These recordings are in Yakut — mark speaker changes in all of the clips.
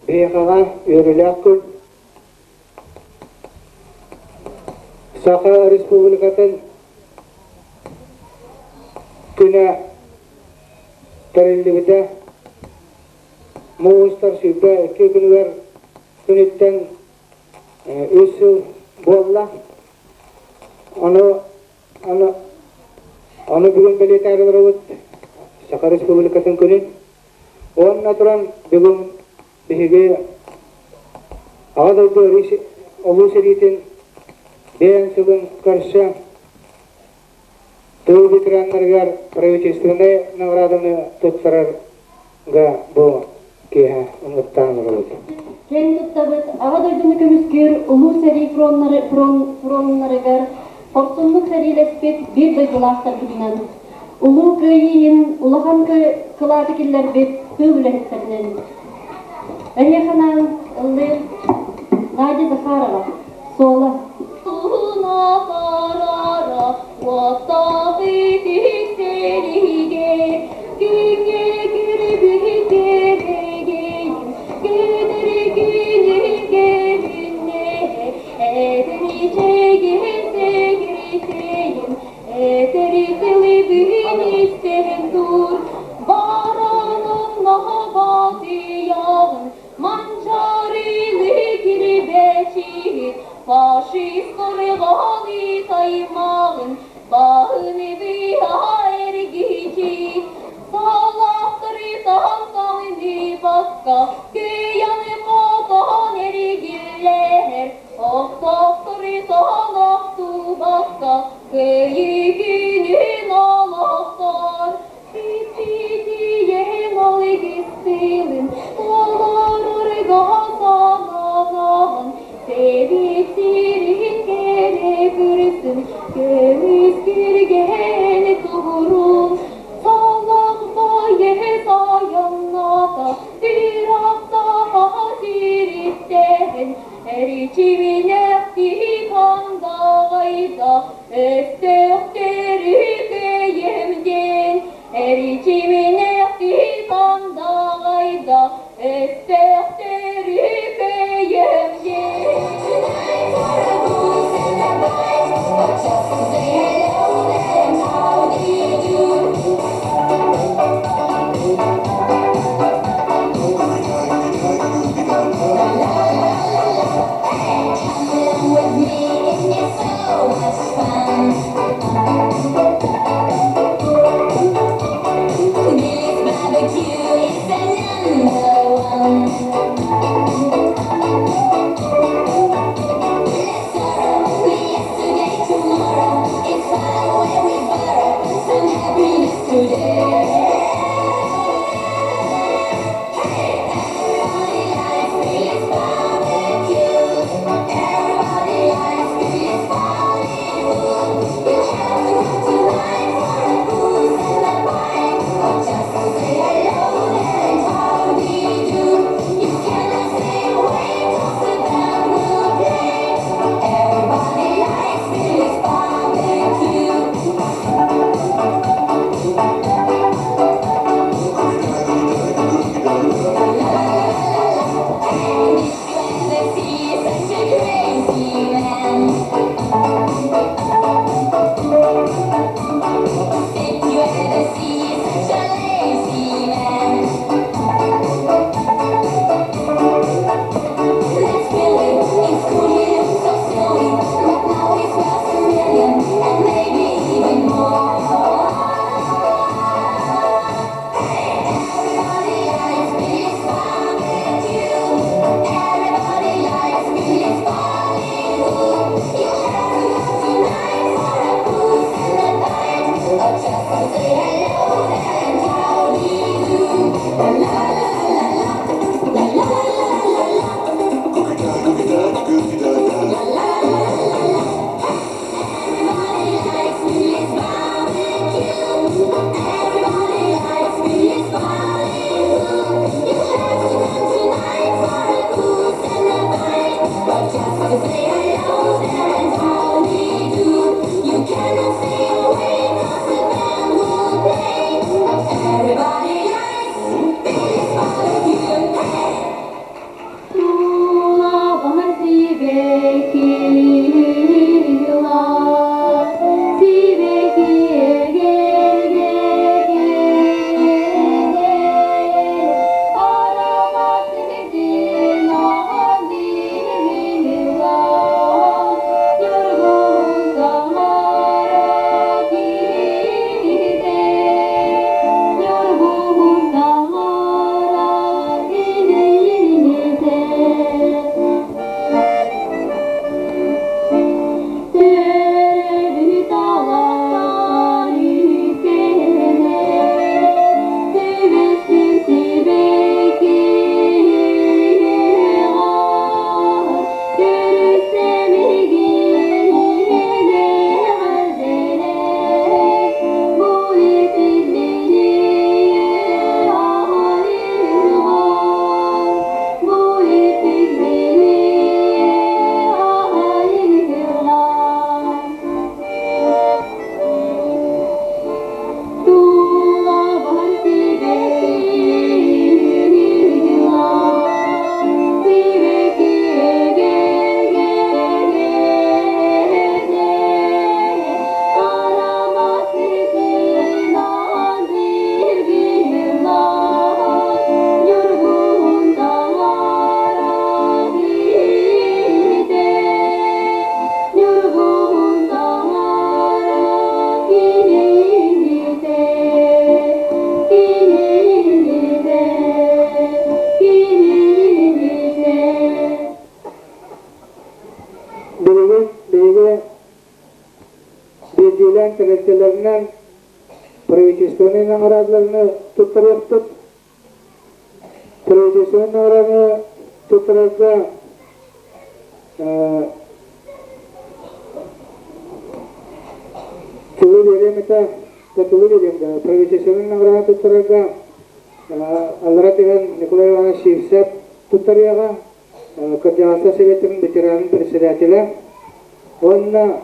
Speaker 1: Биһиэхэҕэ үөрүүлээх күн. Саха Республикатын күнэ тэриллибитэ. Муустар 22 күнүгэр күнүттэн үс сыл буолла. Ону Аны, аны бүгүн бэлиэтээри олоробут Саха Республикатын күнүн. Уонна туран бүгүн биһиги Аҕа дойду Улуу сэриитин биэн сылын көрсө тыыл ветераннарыгар правительственнай награданы туттарарга бу киэһэ ыҥыртаан олоробут.
Speaker 2: Киэн туттабыт Аҕа дойдуну көмүскүүр Улуу сэрии фроннарыгар хорсуннук сэриилэспит биир дойдулаахтарбытынан, Улуу Кыайыы иһин улахан кылааты киллэрбит тыыл үлэһиттэринэн. Эһиэхэ анаан ыллыыр Надя Захарова, Суола.
Speaker 3: Туна парара, уоттаах итик сэриигэ, күҥҥэ күрбүтэрэгэй, күнүргүнү кэлиннэ, эдэричэгин сэгиритейин, этэри тылыбын истэн тур, баранын наһабатыйаҕын, Манчаарылы кирбэчиһит, фашистарганы таймаҕын, баһыны быһа эргичит. Салахтары таһан бакка, кыйаны хотон эргиллэр, охтохтору таһан охтубакка, кыйы күнүн олохтор. Сипситиеһин олигистилин, толорорго сананаҕын, Сэбиэттирин кэрэ кырсын, көмүс күргэн туһурун, Салах байы сайынната, ыраахтаха сириттэн, Эрчиминэхти хандаҕайда, өстөөхтөрү көйөмдөн, Эрчиминэхти хандаҕайда, өстөөхтөрү көйөмдөн.
Speaker 1: Сиэринэн правительственнай наҕараадаларны туттарыахпыт. Правительственнай наҕарааданы туттарарга тылы биэриэм этэ, тылы биэриэм да, правительственнай наҕараада туттарарга аллара түһэн Николай Иванович Сивцев туттарыаҕа, кырдьаҕастар советын ветеранын председателэ уонна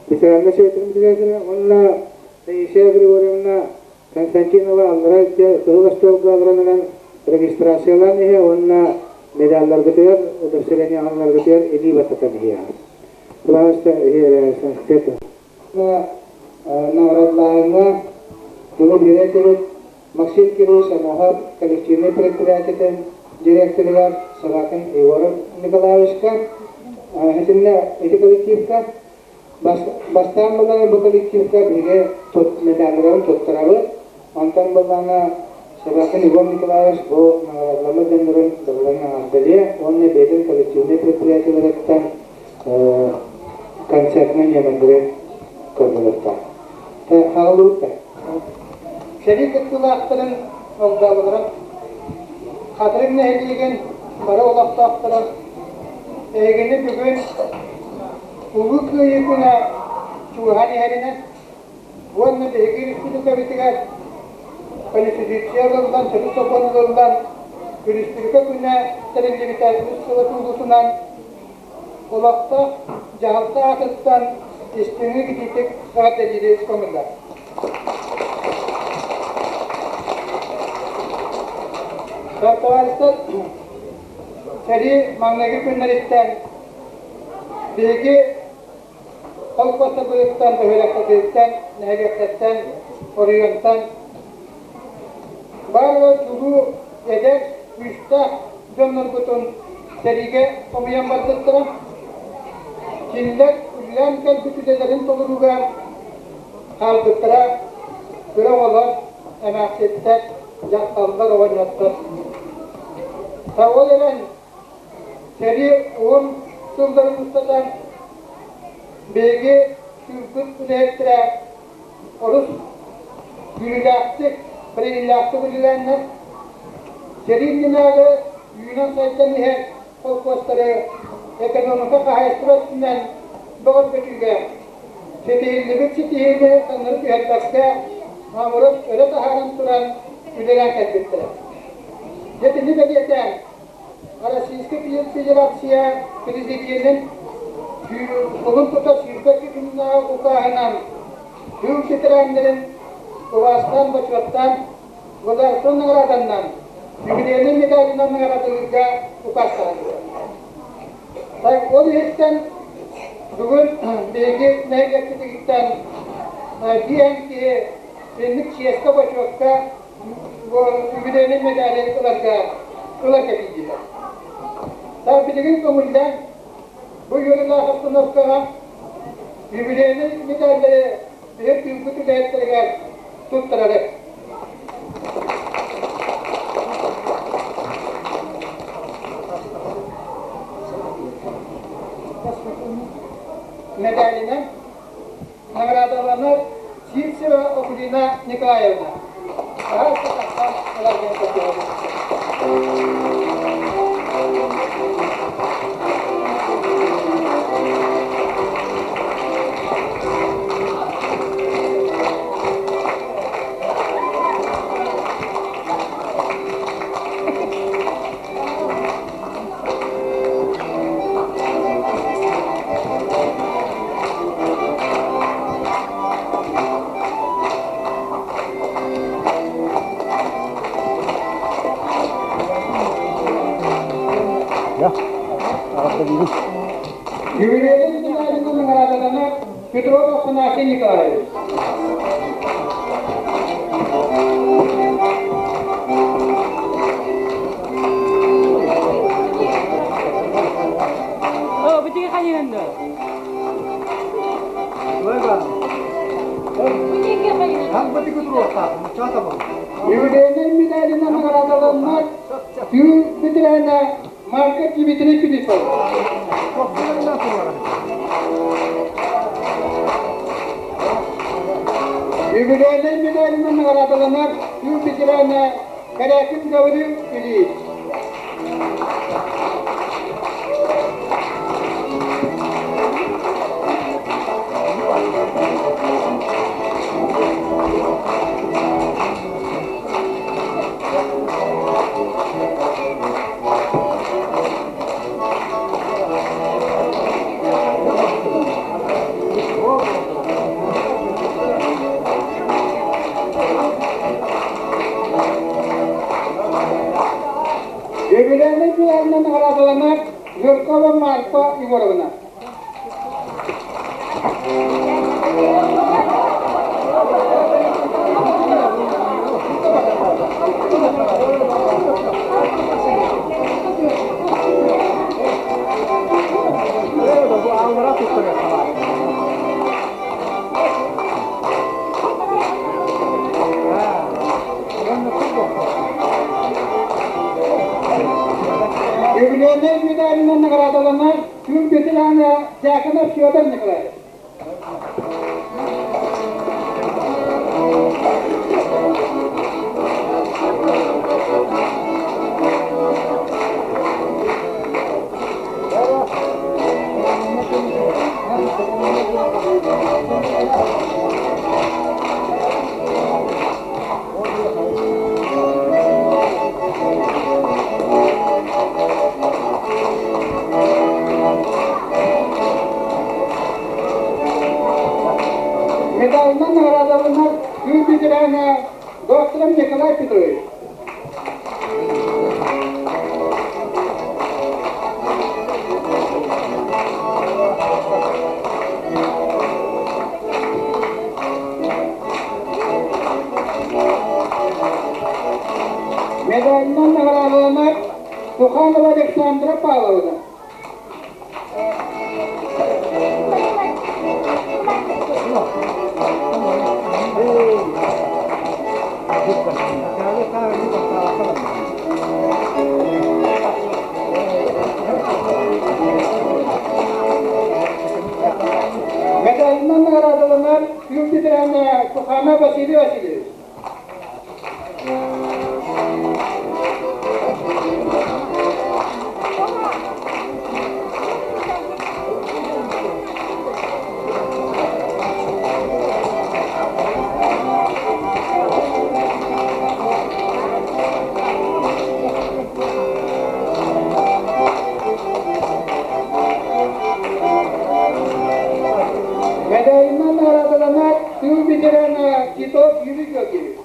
Speaker 1: ветераннар советын председателэ уонна Таисия Григорьевна Константинова аллара кыһыл остуолга олорон регистрациялаан иһэ уонна медалларгытыгар, удостоверенияларгытыгар илии баттатан иһиэҕэ. Пожалуйста, санскрит. Наградлааһыҥҥа тылы биэрэ Максим Кириллович Амохов коллективнай предприятиетын директорыгар Собакин Егор Николаевичка, итиннэ ити коллективка бастаан былаана бу коллективка биһиги медалларын туттарабыт. Онтон былаана Собакин Егор Николаевич бу наградламмыт дьоннорун дылларын аҥардалыа уонна бэйэтин коллективнай предприятиеларыттан концертнай ньиэмэрдэри көрдөрүөхтээх. Хааллыбыт да.
Speaker 4: Сэрии кыттыылаахтарын огдооболоро Хатырык нэһилиэгин бары олохтоохторо эһигини бүгүн Улуу Кыайыы күнэ чугаһаан иһэринэн уонна биһиги республикабытыгар Конституция ылыллан, төрүт сокуон ылыллан, Республика күнэ тэриллибитэ үс сыла туолуутунан олохтоох дьаһалта аатыттан истиҥник итиитик эҕэрдэлиири көҥүллэр. Товарищтар, сэрии маҥнайгы күннэриттэн биһиги холкуостарбытыттан, бөһүөлэктэрбититтэн, нэһилиэктэртэн, оройуонтан бары чулуу эдэр, күүстээх дьоннорбутун сэриигэ хомуйан барбыттара. Кинилэр үлэлээн кэлбит үлэлэрин толорууга хаалбыттара кыра оҕолор, эмээхситтэр, дьахталлар, оҕонньоттор. Ол эрэн сэрии уһун сылларын устата биһиги тыылбыт үлэһиттэрэ олус күүрүүлээхтик, бэриниилээхтик үлэлээннэр, сэрии иннинээҕи үүнэн-сайдан иһэр холкуостары экономика хаһаайыстыба өттүнэн бөҕөргөтүүгэ ситиһиллибит ситиһиини таҥнары түһэрбэккэ, наоборот, өрө таһааран туран үлэлээн кэлбиттэрэ. Дьэ итини бэлиэтээн, Российскай Федерация Президенин кулун тутар 22 күннээҕи укааһынан тыыл ветераннарын убаастаан-бочуоттаан государство наҕарааданнан юбилейнай медалынан наҕараадалыырга укаастаһаллар. Ол иһиттэн бүгүн биһиги нэһилиэкпитигиттэн биэн киһи инник чиэскэ-бочуокка юбилейнай медали ыларга ыларга тиийдилэр. Так билигин көҥүллээн бу үөрүүлээх остановкаҕа юбилейнай медаллары биһир тыылбыт үлэһиттэригэр туттарары. Медалинэн Наградаланар Сивцева Акулина Николаевна. Пожалуйста, тахсан ыларгын көрдөһөбүн. Юбилейный медалынан наградаланар Петров Афанасий Николаевич. Юбилейный медалынан наҕараадаланнар тыыл ветерана Марка Дмитрий Филиппов. Юбилейнай медалынан наҕараадаланар тыыл ветерана Корякин Гаврил Ильич. Юбилейнай медалынан наҕараадаланар Жиркова Марфа Егоровна. Юбилейнай медалынан наградаланар Күн ветерана Дьяконов Федор Николаевич. Медалынан наҕараадаланар күн ветерана Докторов Николай Петрович. Медалынан наҕараадаланар Суханова Александра Павловна. Медалынан наҕараадаланар күн ветерана Суханов Василий Васильевич. Медалынан наҕараадаланар тыыл ветерана Титов Юрий Георгиевич.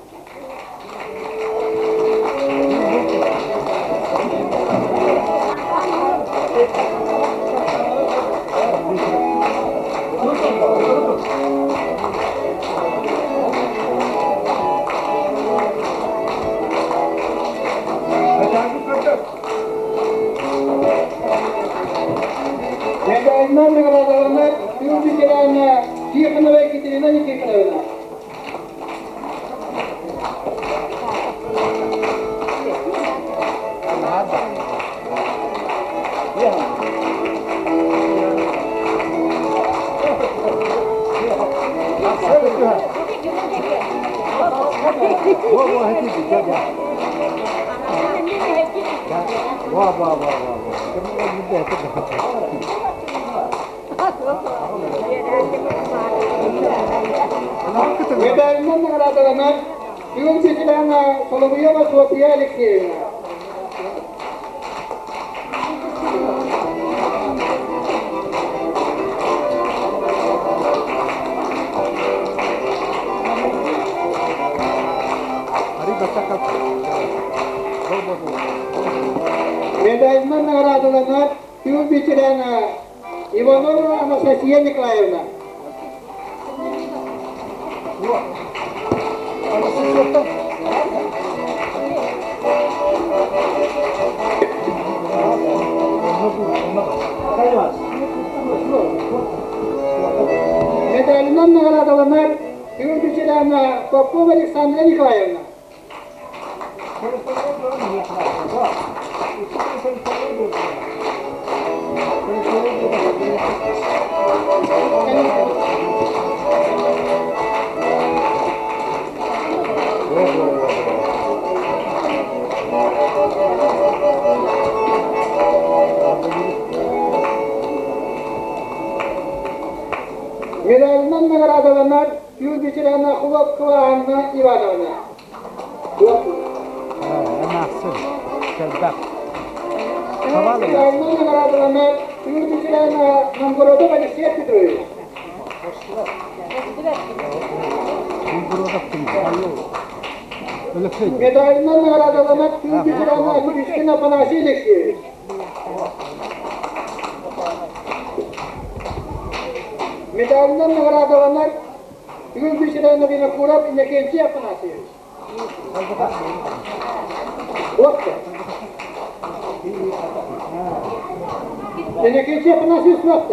Speaker 4: Медалынан наҕараадаланар тыыл ветерана Тихонова Екатерина Никифоровна. Медалынан наҕараадаланар тыыл ветерана Соловьева Софья Алексеевна. Медалынан наҕараадаланар тыыл ветерана Иванова Анастасия Николаевна. Медалынан наҕараадаланар тыыл ветерана Попова Александра Николаевна. наградаланар тыыл ветерана Хлопкова Анна Ивановна.
Speaker 5: Эмээхсин, кэлбэт.
Speaker 4: Медалынан наградаланар тыыл ветерана Новгородов Алексей Петрович.
Speaker 5: Новгородов ким? Өлөксөй.
Speaker 4: Медалынан наградаланар тыыл ветерана Киришкин Афанасий Алексеевич. Медалынан наградаланар тыыл ветерана Винокуров Иннокентий Афанасьевич. Вот. Иннокентий Афанасьевич вот.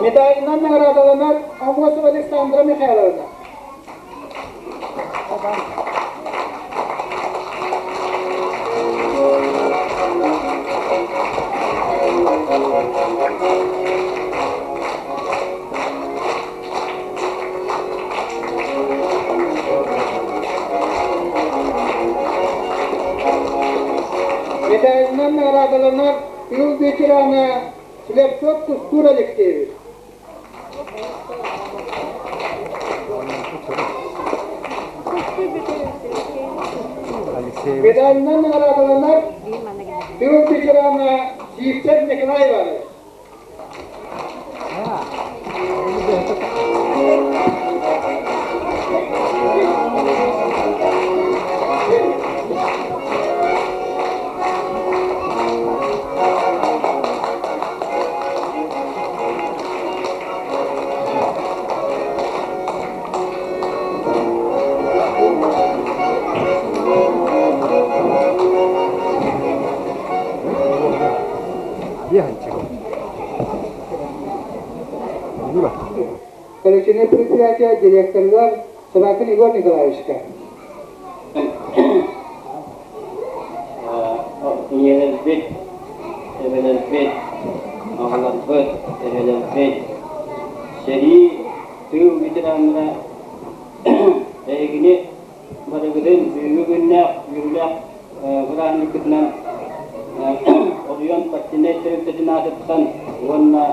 Speaker 4: Медалынан наградаланар Амосова Александра Михайловна. Медалынан наҕараадаланар тыыл ветерана Слепцов Кустур Алексеевич.
Speaker 5: Алексеевич.
Speaker 4: Медалынан наҕараадаланар тыыл ветерана Сивцев Николай Иванович. Коллективное предприятие директорлар Собакин Егор Николаевичка.
Speaker 6: Ийэлэрбит, эбэлэрбит, аҕаларбыт, эһэлэрбит, сэрии, тыыл ветераннара эһигини барыгытын бүгүҥҥү күннээх үөрүүлээх бырааһынньыккытынан Оройуон партийнай тэрилтэтин аатыттан уонна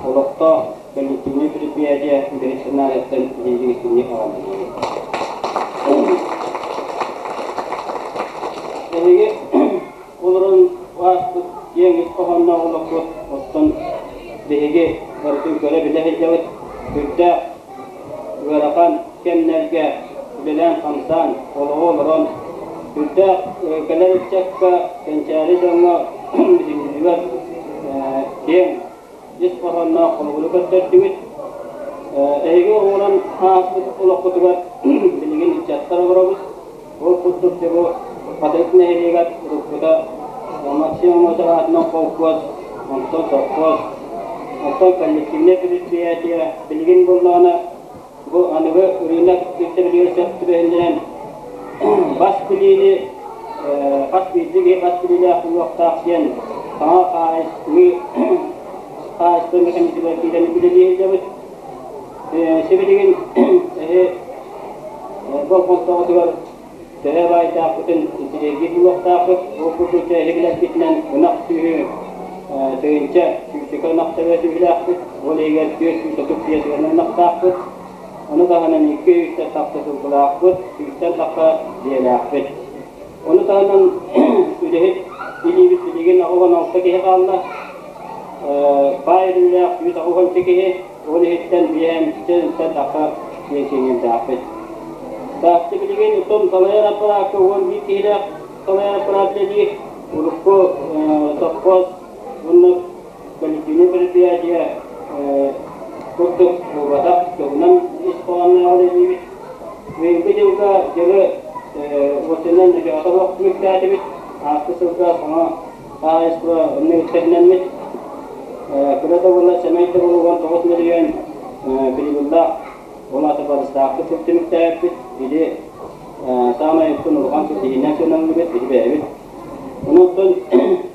Speaker 6: олохтоох коллективнай предприятие үлэһиттэрин аатыттан эһиги истиҥник аҕаллыбыт. Эһиги олорон ааспыт киэҥ ис хоһоонноох олохпут оттон биһиги барытын көрө-билэ сылдьабыт. Сүрдээх ыарахан кэмнэргэ үлэлээн-хамсаан, олоҕу олорон, сүрдээх кэлэр ыччакка, кэнчээри дьоҥҥо бүтүннүүтүгэр киэҥ ис хоһоонноох холобуру көрдөрдүгүт. Эһиги оҥорон ааспыт олоххутугар билигин ыччаттар олоробут. Ол курдук дьэ бу Хатырык нэһилиэгэр уруккута Максим Аммосов аатынан холкуос, онтон совхоз, оттон коллективнай предприятие билигин буоллаҕына бу аныгы рынок ирдэбилигэр сөп түбэһиннэрэн бас билиини хас биирдии киһи бас билиилээх буолуохтаах диэн саҥа хаһаайыстыбы хаһаайыстыба механизмыгар киирэн үлэлии сылдьабыт. Сибилигин эһи болҕомтоҕутугар төһө баайдаахпытын интириэһиргии булуохтаахпыт. Ол курдук эһи билэргитинэн ынах сүөһү тыһыынча сүүсчэкэ ынах төбө сүөһүлээхпит. Ол иһигэр 435 ынахтаахпыт. Ону таһынан 200 тахса сылгылаахпыт, сүүстэн тахса биэлээхпит. Ону таһынан үлэһит илиибит билигин 86 киһи хаалла. Баай эриллээх 180 киһи, ол иһиттэн биэһэнчэ тахса пенсионердаахпыт. Таахчы билигин оттон салайар аппараакка 11 киһилээх салайар аппараат үлэлиир. Урукку совхоз уонна коллективнай предприятие курдук буолбатах, туһунан ис хоһоонноох үлэлиибит. Быйылгы дьылга дьылы уотунан өтөҕө суох түмүктээтибит. Ааспыт сылга саҥа хаһаайыстыба онно үктэннэммит. Кыра да буолла, сэмэй да буолуон 9 мөлүйүөн прибыллаах ол аата барыстаахпыт сыл түмүктээбиппит. Ити саамай оттон улахан ситиһиинэн сыаналанныбыт, ити бэйэбит. Онон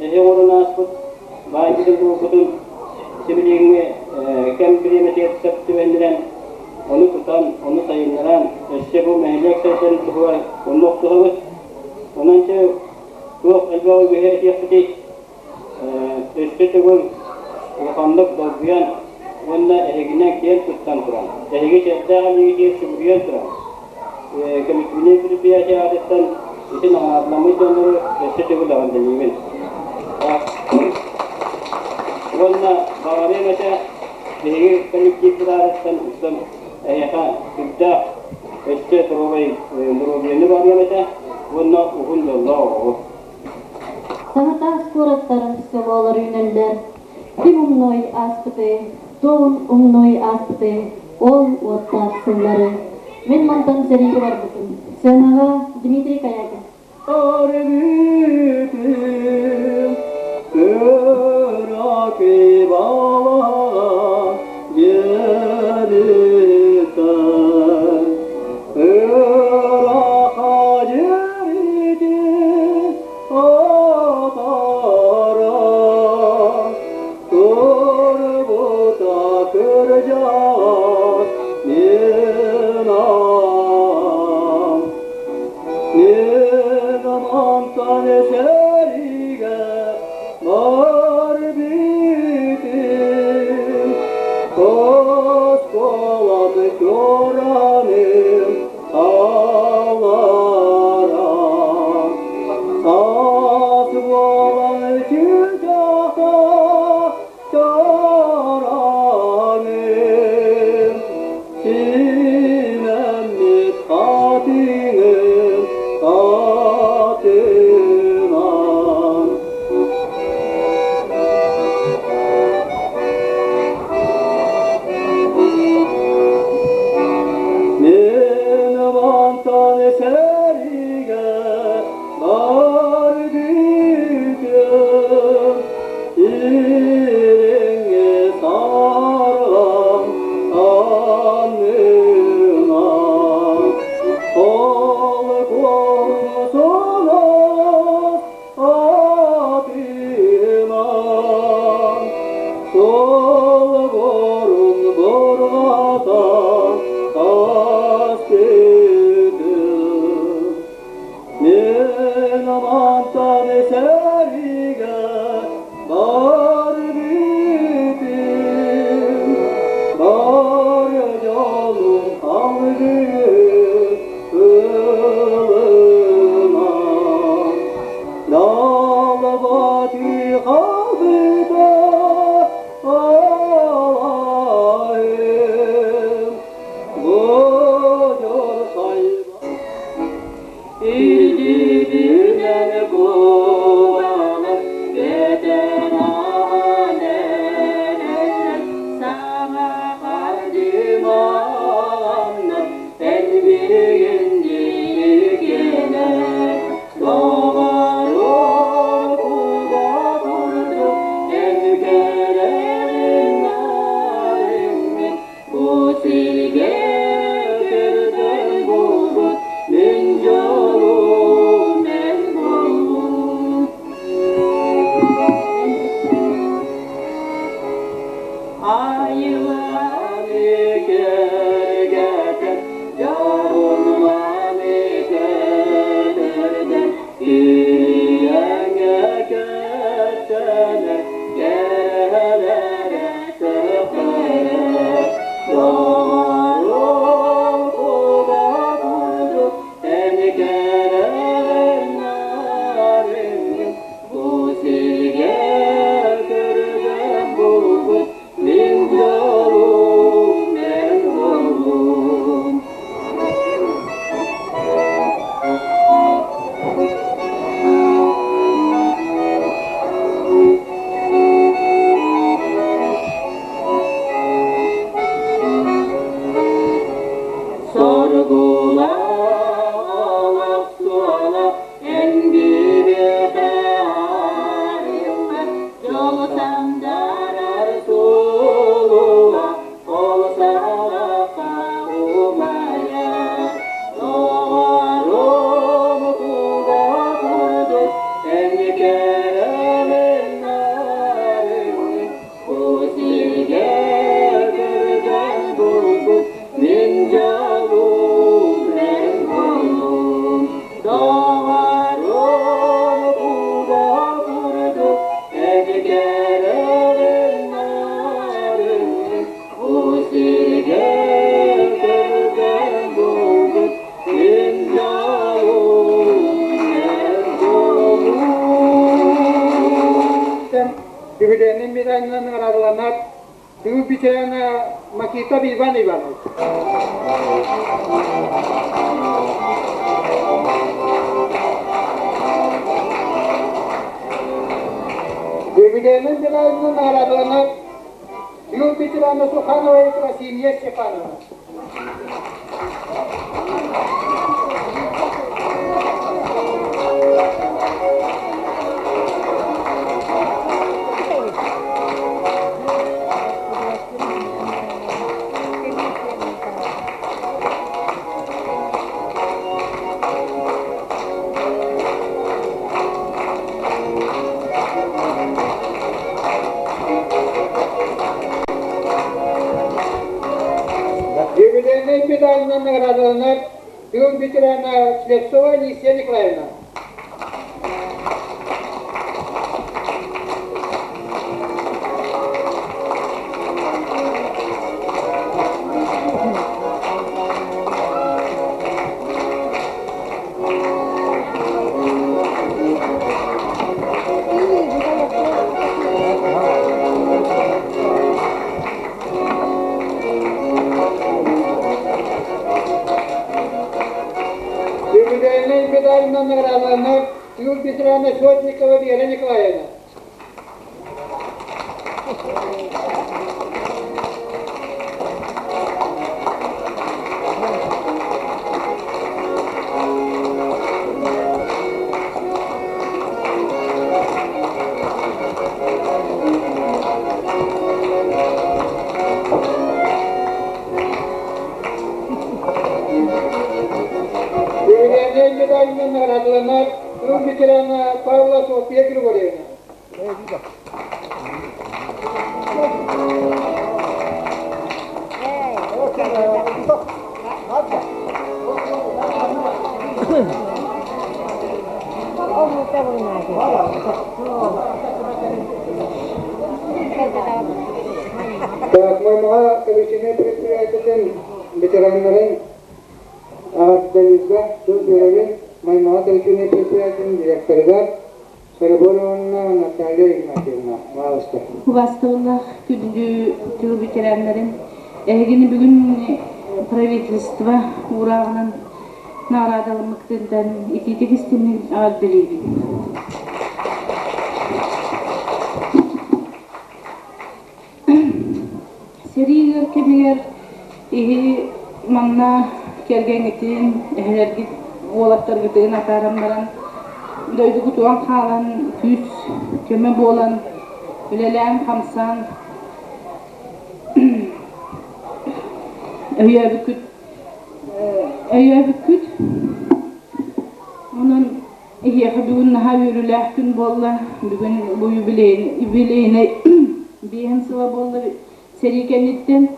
Speaker 6: эһи оҥорон ааспыт баайбытын булбутун сибилигиҥҥи кэм бириэмэтигэр сөп түбэһиннэрэн, ону тутан, ону сайыннаран, өссө бу нэһилиэк сайдарын туһугар онно охсуһабыт. Онон чэ, туох элбэх үгэһи этиэхпитий? Өссө төгүл улаханнык долгуйан уонна эһигинэн киэн туттан туран, эһиги чэрдээх илиигитигэр сүгүрүйэн туран, коллективнай предприятие аатыттан ити наҕараадаламмыт дьоннору өссө төгүл эҕэрдэлиибин. Уонна баҕарыам этэ, биһиги коллективпыт аатыттан оттон эһиэхэ сүрдээх өссө доруобуйаны баҕарыам этэ уонна уһун дьоллоох оҕоҕу.
Speaker 2: Саҥа таас куораттар селолар үүнэллэр. Ким умнуой ааспыты, туоҕун умнуой ааспыты, ол уоттаах сыллары. Мин мантан сэриигэ барбытым. Сыанаҕа Дмитрий Каякин.
Speaker 7: Арбүтүм, кыра балаҕа дьиэлитэ, ыраха дьиэрити атара, турбута кырдьаҕас мин аам. Мин мантан сэриигэ барбытым, оскуолам чуораным алара. Саас буолан чыычааха чараным, симэммит хатыҥын атынан. Мен мантан сэриигэ барбытым, илиҥҥи саргам аннынан. Ол куорсунас атынан, солборун бурҕатан аспытым. Мен мантан сэриигэ барбытым, бар дьолум алгыы ылынан. Далбаты халбыта алайым, бодьор хайба Илдьитинэн кубалар кэтэн аһан эрэллэр, саҥа хардьымааннар элбиин диэкинэр. Доҕорум куба курдук эн кэрэҕин нарыҥҥын, Бу сиргэ көрдөр булбут мин дьолум эн буоллун.
Speaker 4: ветерана Макитов Иван Иванович. Юбилейный медалынан наградаланар тыыл ветерана Суханова Ефросинья Степановна. Юбилейнай медалынан наградаланар тыыл ветерана Слепцова Анисия Николаевна. Юбилейнай медалынан наградаланар тыыл ветерана Сотникова Вера Николаевна. Юбилейнай медалынан наградаланар тыыл ветерана Павла Софья Григорьевна. Так, Маймаҕа коллективнай предприятиетын ветераннарын эҕэрдэлииргэ тыл биэрэбин Маймаҕа коллективнай предприятиетын директорыгар Сарыборовна Наталья Игнатьевна. Пожалуйста.
Speaker 8: Убаастабыллаах күндү тыл ветераннарын, эһигини бүгүн правительство уурааҕынан наҕараадаламмыккытыттан итиитик истиҥник эҕэрдэлиибин. Сэрии ыар кэмигэр иһи манна кэргэҥҥитин, эһэлэргит, уолаттаргытын атааран баран, дойдугутугар хаалан күүс, көмө буолан, үлэлээн-хамсаан өйөөбүккүт өйөөбүккүт. Онон эһиэхэ бүгүн наһаа үөрүүлээх күн буолла. Бүгүн бу юбилейнай биэһин сыла буолла сэрии кэнниттэн.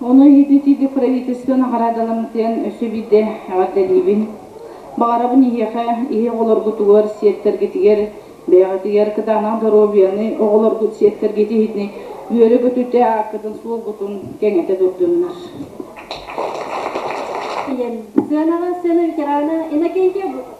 Speaker 8: Ону иһититиигэ правительство наҕараадаламмытыан өссө биирдэ эҕэрдэлиибин. Баҕарабын эһиэхэ иһи оҕолоргутугар, сиэттэргитигэр, бэйэҕитигэр кытаанах доруобуйаны, оҕолоргут сиэттэргит иһитини үөрэ-көтүтэ ааккытын-суолгутун кэҥэтэ турдуннар.
Speaker 2: Сыанаҕа сцена ветерана Иннокентий Обутов.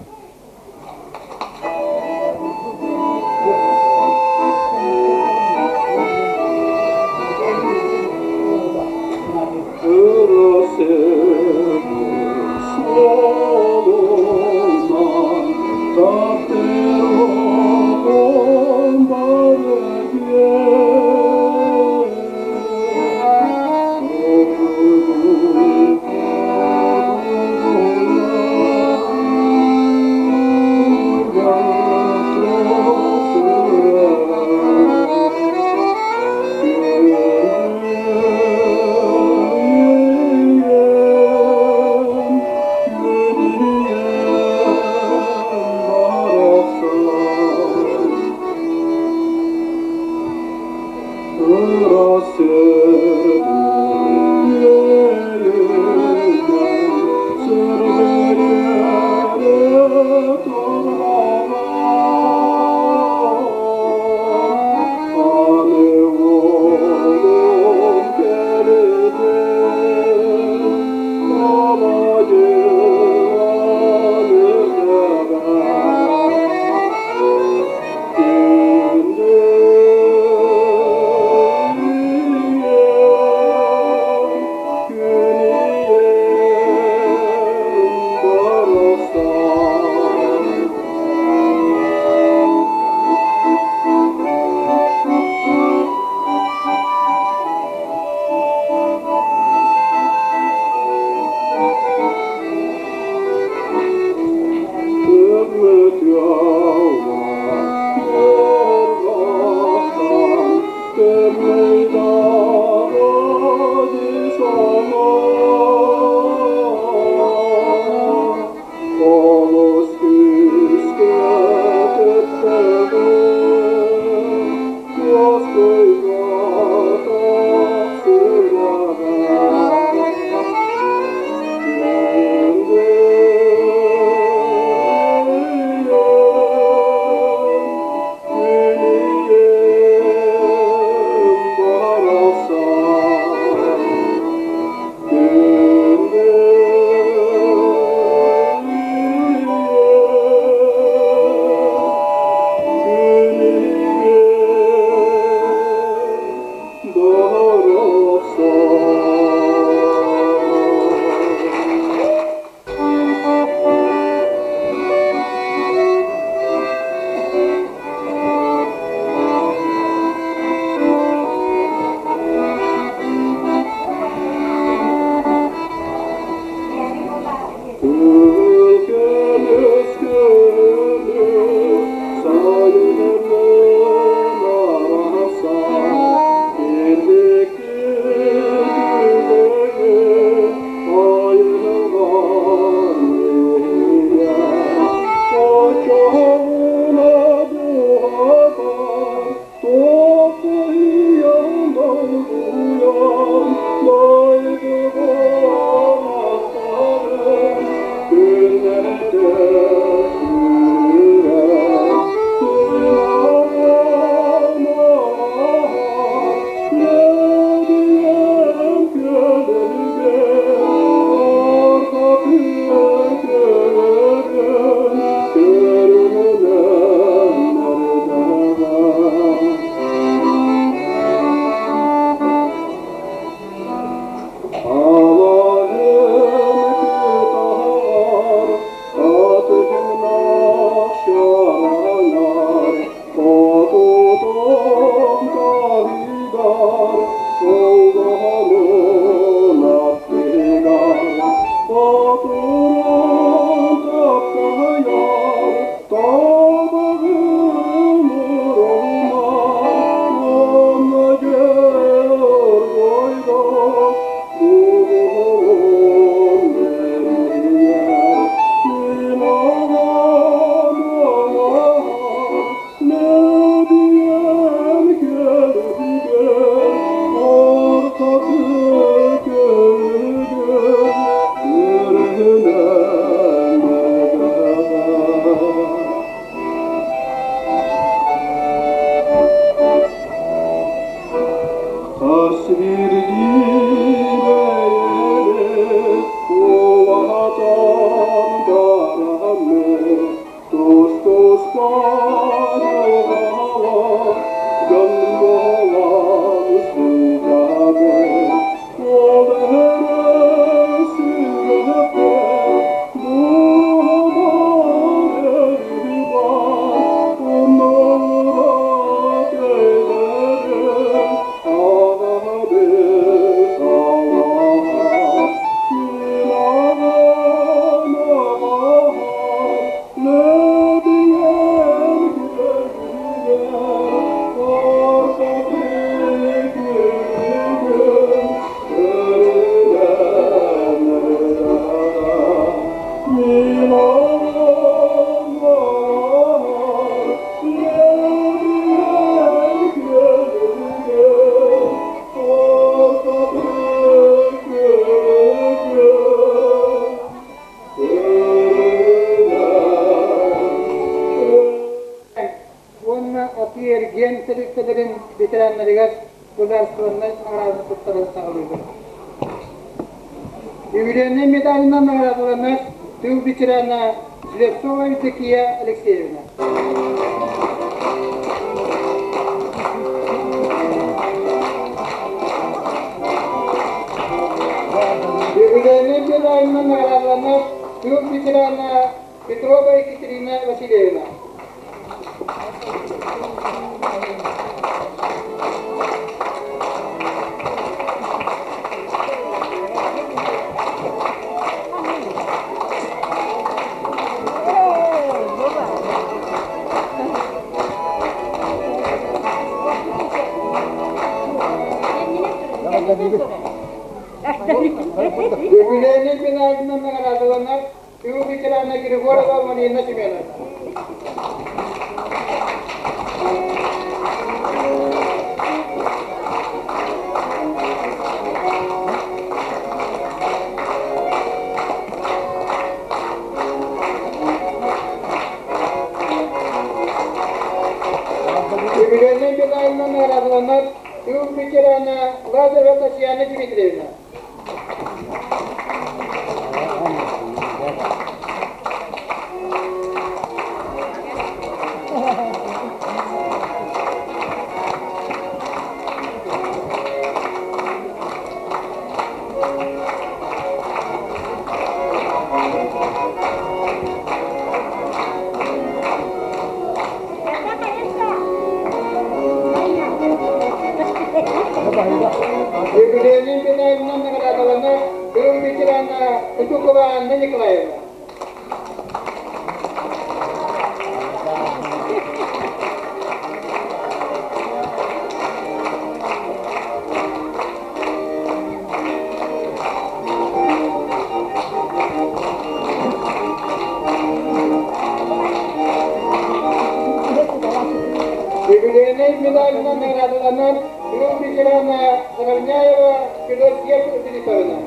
Speaker 1: Уонна атыы-эргиэн тэрилтэлэрин ветераннарыгар судаарыстыбаннай наҕарааданы туттаран саҕалыыбыт. Юбилейнай медалынан наҕараадаланар тыыл ветерана Слепцова Евдокия Алексеевна. Юбилейнай медалынан наҕараадаланар тыыл ветерана Петрова Екатерина Васильевна. Юбилейный медалынан наградаланар Тыыл ветерана Григорьева Марина Семеновна. Юбилейный медалынан наградаланар тыыл ветерана Лазарева Татьяна Дмитриевна. Юбилейный медалынан наградаланар тыл ветерана Кутукова Анна Николаевна. Юбилейный медалынан наградаланар тыл ветерана Сравняева Федосия Филипповна.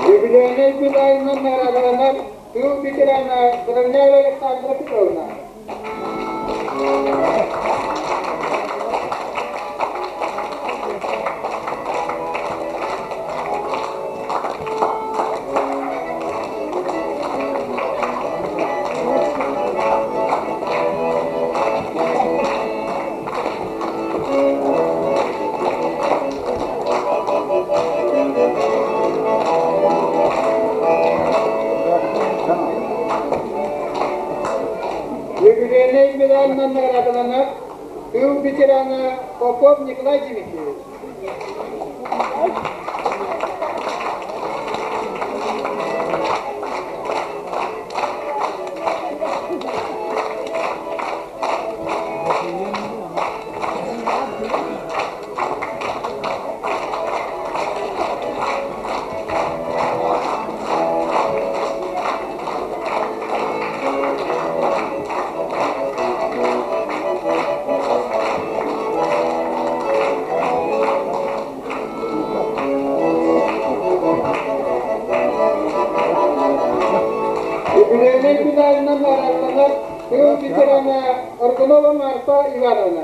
Speaker 1: Юбилейный медалынан наградаланар тыл ветерана Сравняева Александра Петровна. Юбилейный медалынан наградаланар тыл ветерана Попов Николай Дмитриевич. Тыыл ветерана Аргунова Марфа Ивановна.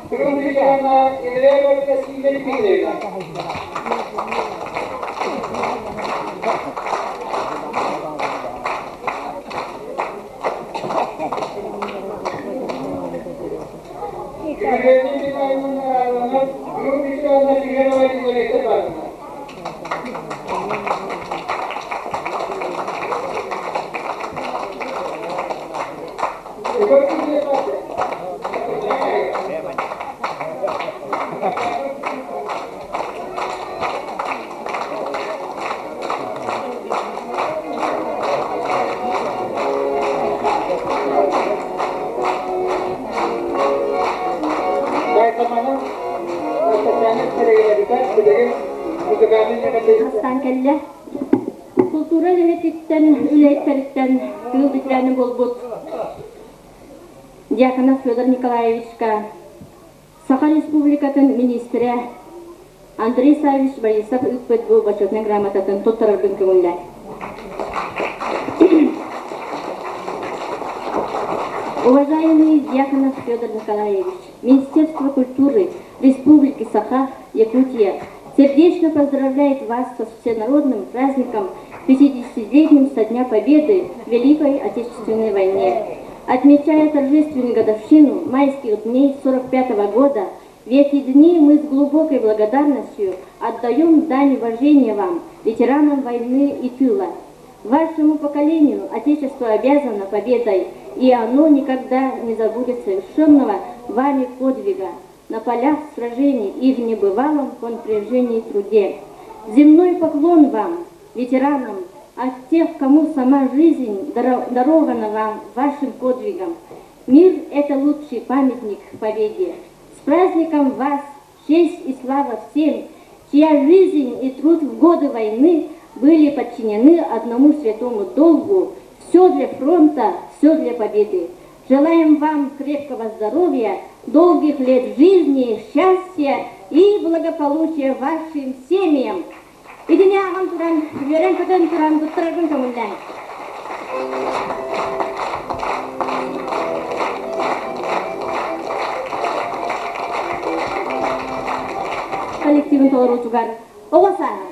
Speaker 1: Тыыл ветерана Елена Васильевна Дмитриевна.
Speaker 2: Хастаан кэллэ. Култуура үлэһититтэн, үлэһиттэриттэн тыыл ветераны буолбут Дьяконов Федор Николаевичка Саха Республикатын министрэ Андрей Саввич Борисов ыыппыт бу бочуотунай грамотатын туттараргын көҥүллээ. Уважаемый Дьяконов Федор Николаевич, Министерство культуры Республики Саха, Якутия сердечно поздравляет вас со всенародным праздником 50-летним со Дня Победы в Великой Отечественной войне. Отмечая торжественную годовщину майских дней 45 года, в эти дни мы с глубокой благодарностью отдаем дань уважения вам, ветеранам войны и тыла. Вашему поколению Отечество обязано победой, и оно никогда не забудет совершенного вами подвига на полях сражений и в небывалом напряжении труде. Земной поклон вам, ветеранам, от тех, кому сама жизнь дарована вам вашим подвигом. Мир – это лучший памятник победе. С праздником вас, честь и слава всем, чья жизнь и труд в годы войны были подчинены одному святому долгу «Все для фронта, все для победы». Желаем вам крепкого здоровья, долгих лет жизни, счастья и благополучия вашим семьям. Итини ааҕан туран, үөрэн-көтөн туран туттараргын көҥүллээҥ. Коллективын толоруутугар оҕо сааһа.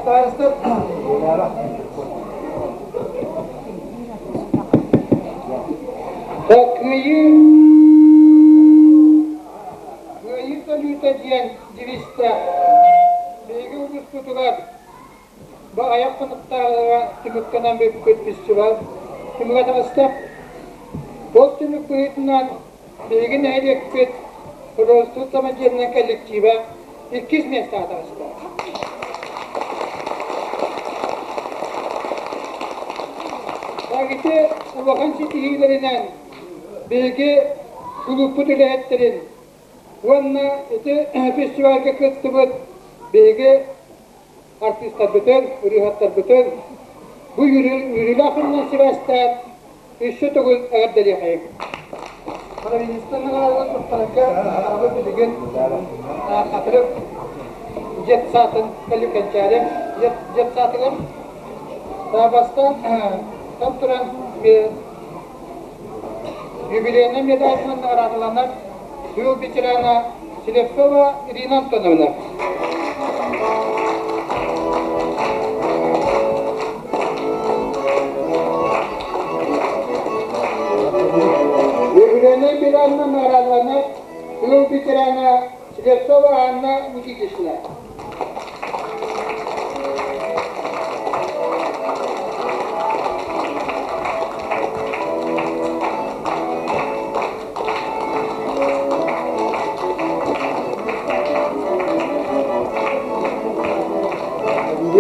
Speaker 1: Табаарыстар, Кыайыы Кыайыы төлүүтэ диэн девизтээх биһиги улууспутугар бу айах хонуктааҕыга түмүктэнэн бүппүт фестиваль түмүгэ таҕыста. Ол түмүк быһыытынан биһиги нэһилиэкпит художественнай самодеятельнай коллектива иккис миэстэҕэ таҕыста. Ити улахан ситиһиилэринэн биһиги кулууппут үлэһиттэрин уонна ити фестивальга кыттыбыт биһиги артыыстарбытын, ырыаһыттарбытын бу үөрүүлээх күнүнэн сибээстээн өссө төгүл эҕэрдэлиэхэйиҥ. Правительство наҕараадаларын туттарарга аҕабыт билигин Хатырык детсадын Кэлүкэнчээри детсадыгар бастаан там туран юбилейнай медалынан наҕараадаланар тыыл ветерана Селецова Ирина Антоновна. Юбилейнай медалынан наҕараадаланар тыыл ветерана Селецова Анна Никитична.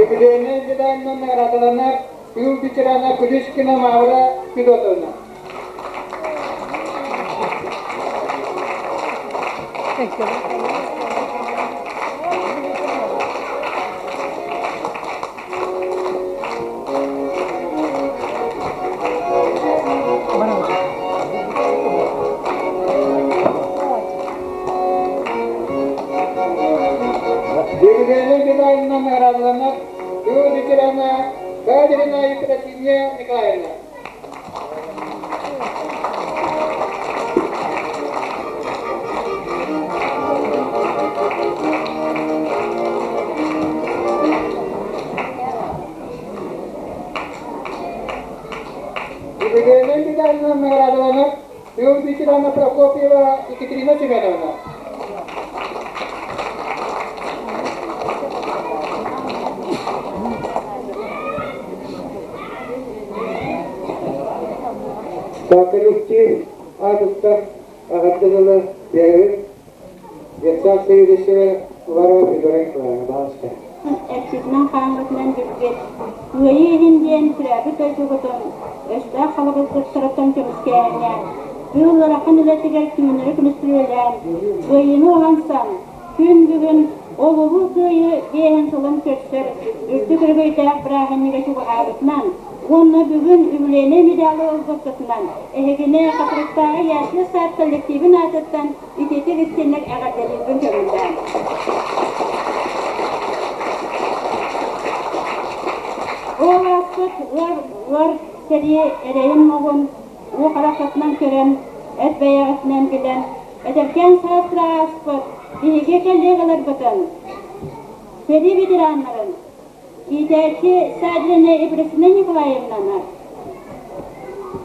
Speaker 1: Юбилейнай медалынан наҕараадаланар тыыл ветерана Кулишкина Мавра Федотовна. Юбилейнай медалынан наҕараадаланар тыыл ветерана Кадрина Екатерина Николаевна. Юбилейнай медалынан наҕараадаланар тыыл ветерана Прокопьева Екатерина Семеновна.
Speaker 4: Коллектив аатыттан эҕэрдэ тылы биэрэбит. Детсад сэбиэдиссэйэ Уварова Федора Николаевна, пожалуйста.
Speaker 9: Экситинэн хааммытынан бүппүт. Кыайыы иһин диэн төрөөбүт дойдубутун өстөөх халабырдыктарыттан көмүскээһиҥҥэ, тыыл ыарахан үлэтигэр күннэри күнүстүрүөлээн, кыайыыны уһансан, күн бүгүн ол Улуу Кыайыы биэһин сылын көрсөр үрдүк өрөгөйдөөх бырааһынньыга чугаһаабытынан уонна бүгүн үбүлүөйнэй медалы ылбыккытынан эһигини Хатырыктааҕы ясли сад коллективын аатыттан итиитик истинник эҕэрдэлиирбин көҥүллээҥ. Ол ааспыт ыар ыар сэрии эрэйин-моҕун уу хараххытынан көрөн, эт бэйэҕитинэн билэн, эдэркээн саастара ааспыт биһиги коллегаларбытын, сэрии ветераннарын, иитээччи Садрина Ефросинья Николаевнаны,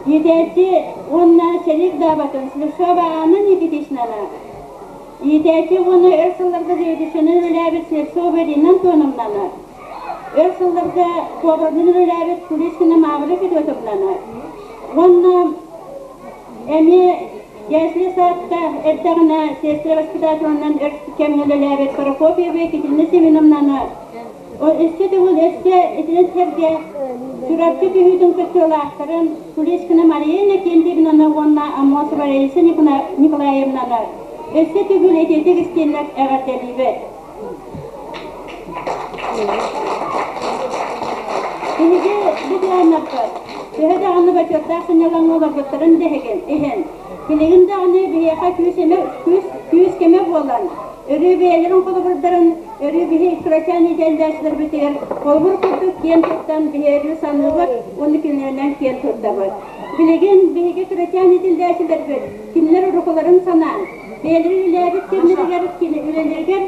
Speaker 9: иитээччи уонна сэрии даабатын Слепцова Анна Никитичнаны, иитээччи уонна өр сылларга заведующайынан үлэлээбит Слепцова Ирина Антоновнаны, өр сылларга поварынан үлэлээбит Куличкина Мавра Федотовнаны уонна эмиэ ясли саадка эрдэҕинэ сестра воспитателынан өр кэмҥэ үлэлээбит Прокопьева Екатерина Семеновнаны Өссө төгүл өссө итинэн сэргэ Чурапчы түһүүтүн кыттыылаахтарын Куличкина Мария Иннокентьевнаны уонна Аммосова Раиса Николаевнаны өссө төгүл итиитик истиэннэр эҕэрдэлиибит. Биһиги ветераннарбыт төһө даҕаны бочуоттаах сынньалаҥҥа олорбуттарын да иһин, билигин даҕаны биһиэхэ күүс көмө буолан, өрүү бэйэлэрин холобурдарын өрүү биһи кырачаан иитэллээччилэрбитигэр холобур курдук киэн туттан биһи өрүү саныыбыт уонна кинилэринэн киэн туттабыт. Билигин биһиги кырачаан иитиллээччилэрбит кинилэр урукуларын санаан, бэйэлэрин үлэлээбит кэмнэригэр үлэлэригэр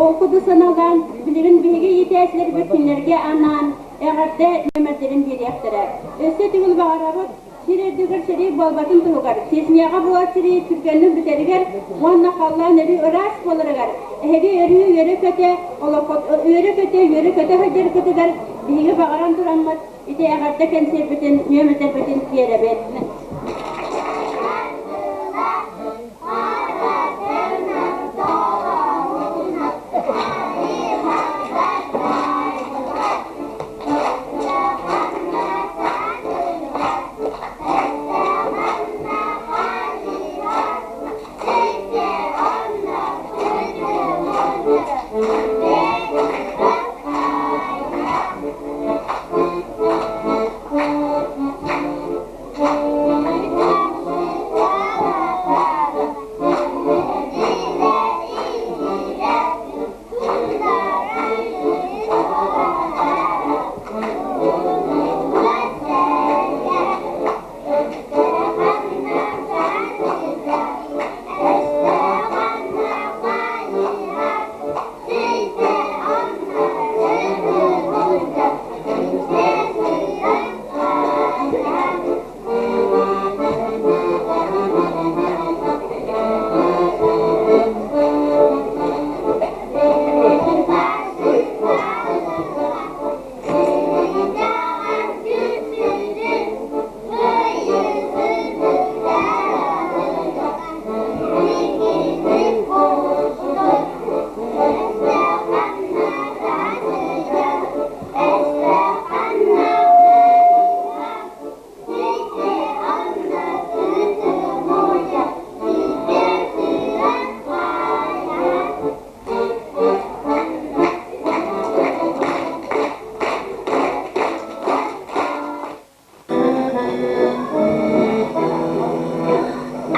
Speaker 9: Ол курдук саналаан, билигин биһиги иитээччилэрбит кинилэргэ анаан эҕэрдэ нүөмэрдэрин биэриэхтэрэ. Өссө төгүл баҕарабыт, сир үрдүгэр сэрии буолбатын туһугар, Чечняҕа буолар сэрии түргэнник бүтэригэр уонна халлаан өрүү ыраас буоларыгар, эһиги өрүү үөрэ-көтө, үөрэ-көтө, үөрэ-көтө сылдьаргытыгар биһиги баҕаран тураммыт ити эҕэрдэ кэнсиэрбитин, нүөмэрдэрбитин биэрэбит.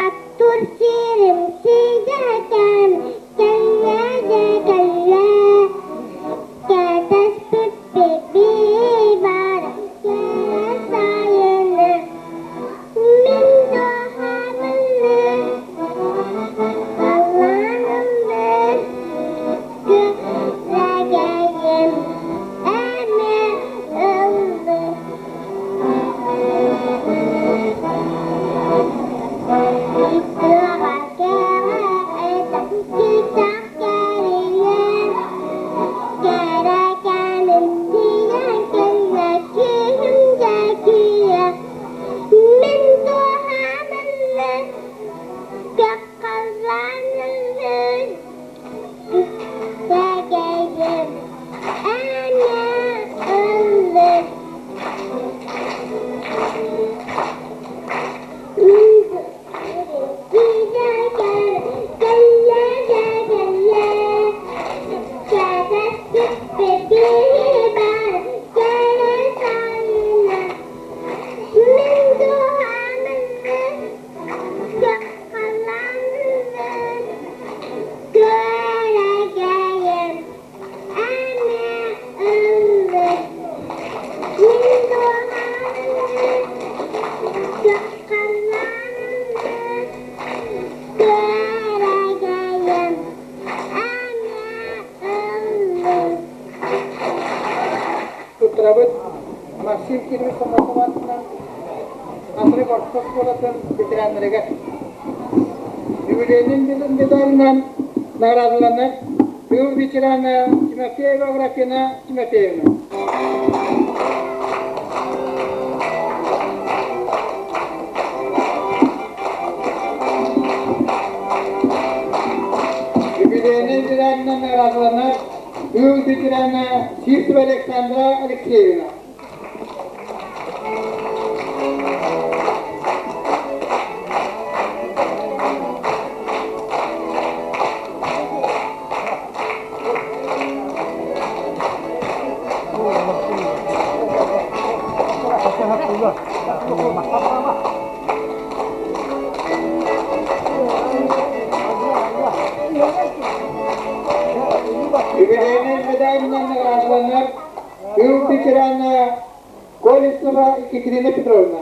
Speaker 10: Аттур сирим сигэкэм кэллэ кэллэ кэтэспиппит бар кэсайыны мин дууһабынны халлаанымны күрэгэйим эмиэ ыллы
Speaker 1: Туттарабыт Максим Кирович Самосоватынан Атрык орто оскуолатын ветераннарыгар юбилейнай медалынан наградаланар тыыл ветерана Тимофеева Аграфена Тимофеевна. Юбилейнай медалынан наградаланар тыыл ветерана Сивцева Александра Алексеевна. Юбилейнай медалынан наградаланар тыыл ветерана Колесова Екатерина Петровна.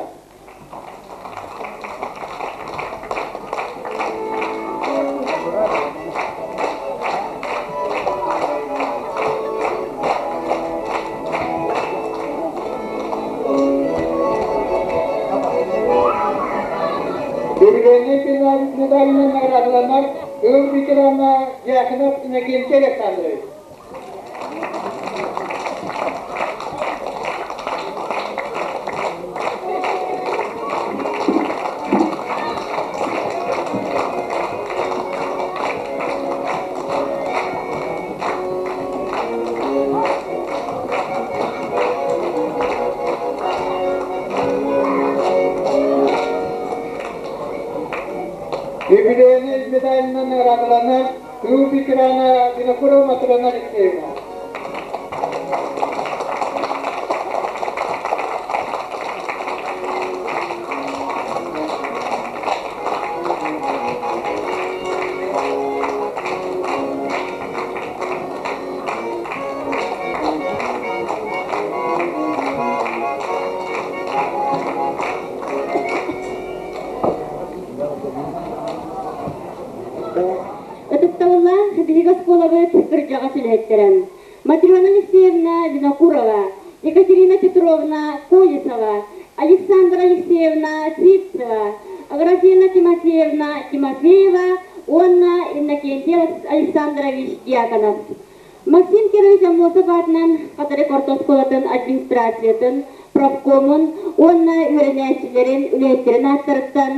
Speaker 1: медалынан наҕараадаланар тыыл ветерана Дьяконов Иннокентий Александрович. Юбилейный медалынан наҕараадаланар тыыл ветерана Винокурова Матрена Алексеевна.
Speaker 2: Ытыктабыллаах биһиги оскуолабыт кырдьаҕас үлэһиттэрэ Матрена Алексеевна Винокурова, Екатерина Петровна Колесова, Александра Алексеевна Сивцева, Аграфена Тимофеевна Тимофеева уонна Иннокентий Александрович Дьяконов. Максим Кирович Аммосов аатынан Хатырык орто оскуолатын администрациятын, профкомун уонна үөрэнээччилэрин үлэһиттэрин ааттарыттан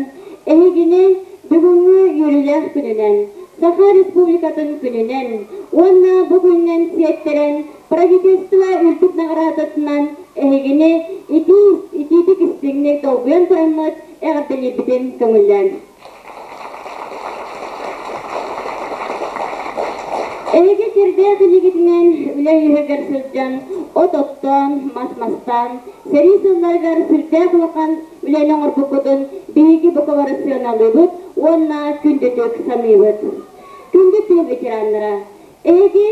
Speaker 2: эһигини бүгүҥҥү үөрүүлээх күнүнэн, Саха Республикатын күнүнэн уонна бу күнүнэн сиэттэрэн правительство үрдүк наҕараадатынан эһигини итии итиитик истиҥник долгуйан тураммыт эҕэрдэлиирбитин көҥүллээн. Эһиги сирдээх илигитинэн үлэ үөһүгэр сылдьан, от оттоон, мас мастаан, сэрии сылларыгар сүрдээх улахан үлэни оҥорбуккутун биһиги бука бары сыаналыыбыт уонна күндүтүк саныыбыт. Күндү тыыл ветераннара, эһиги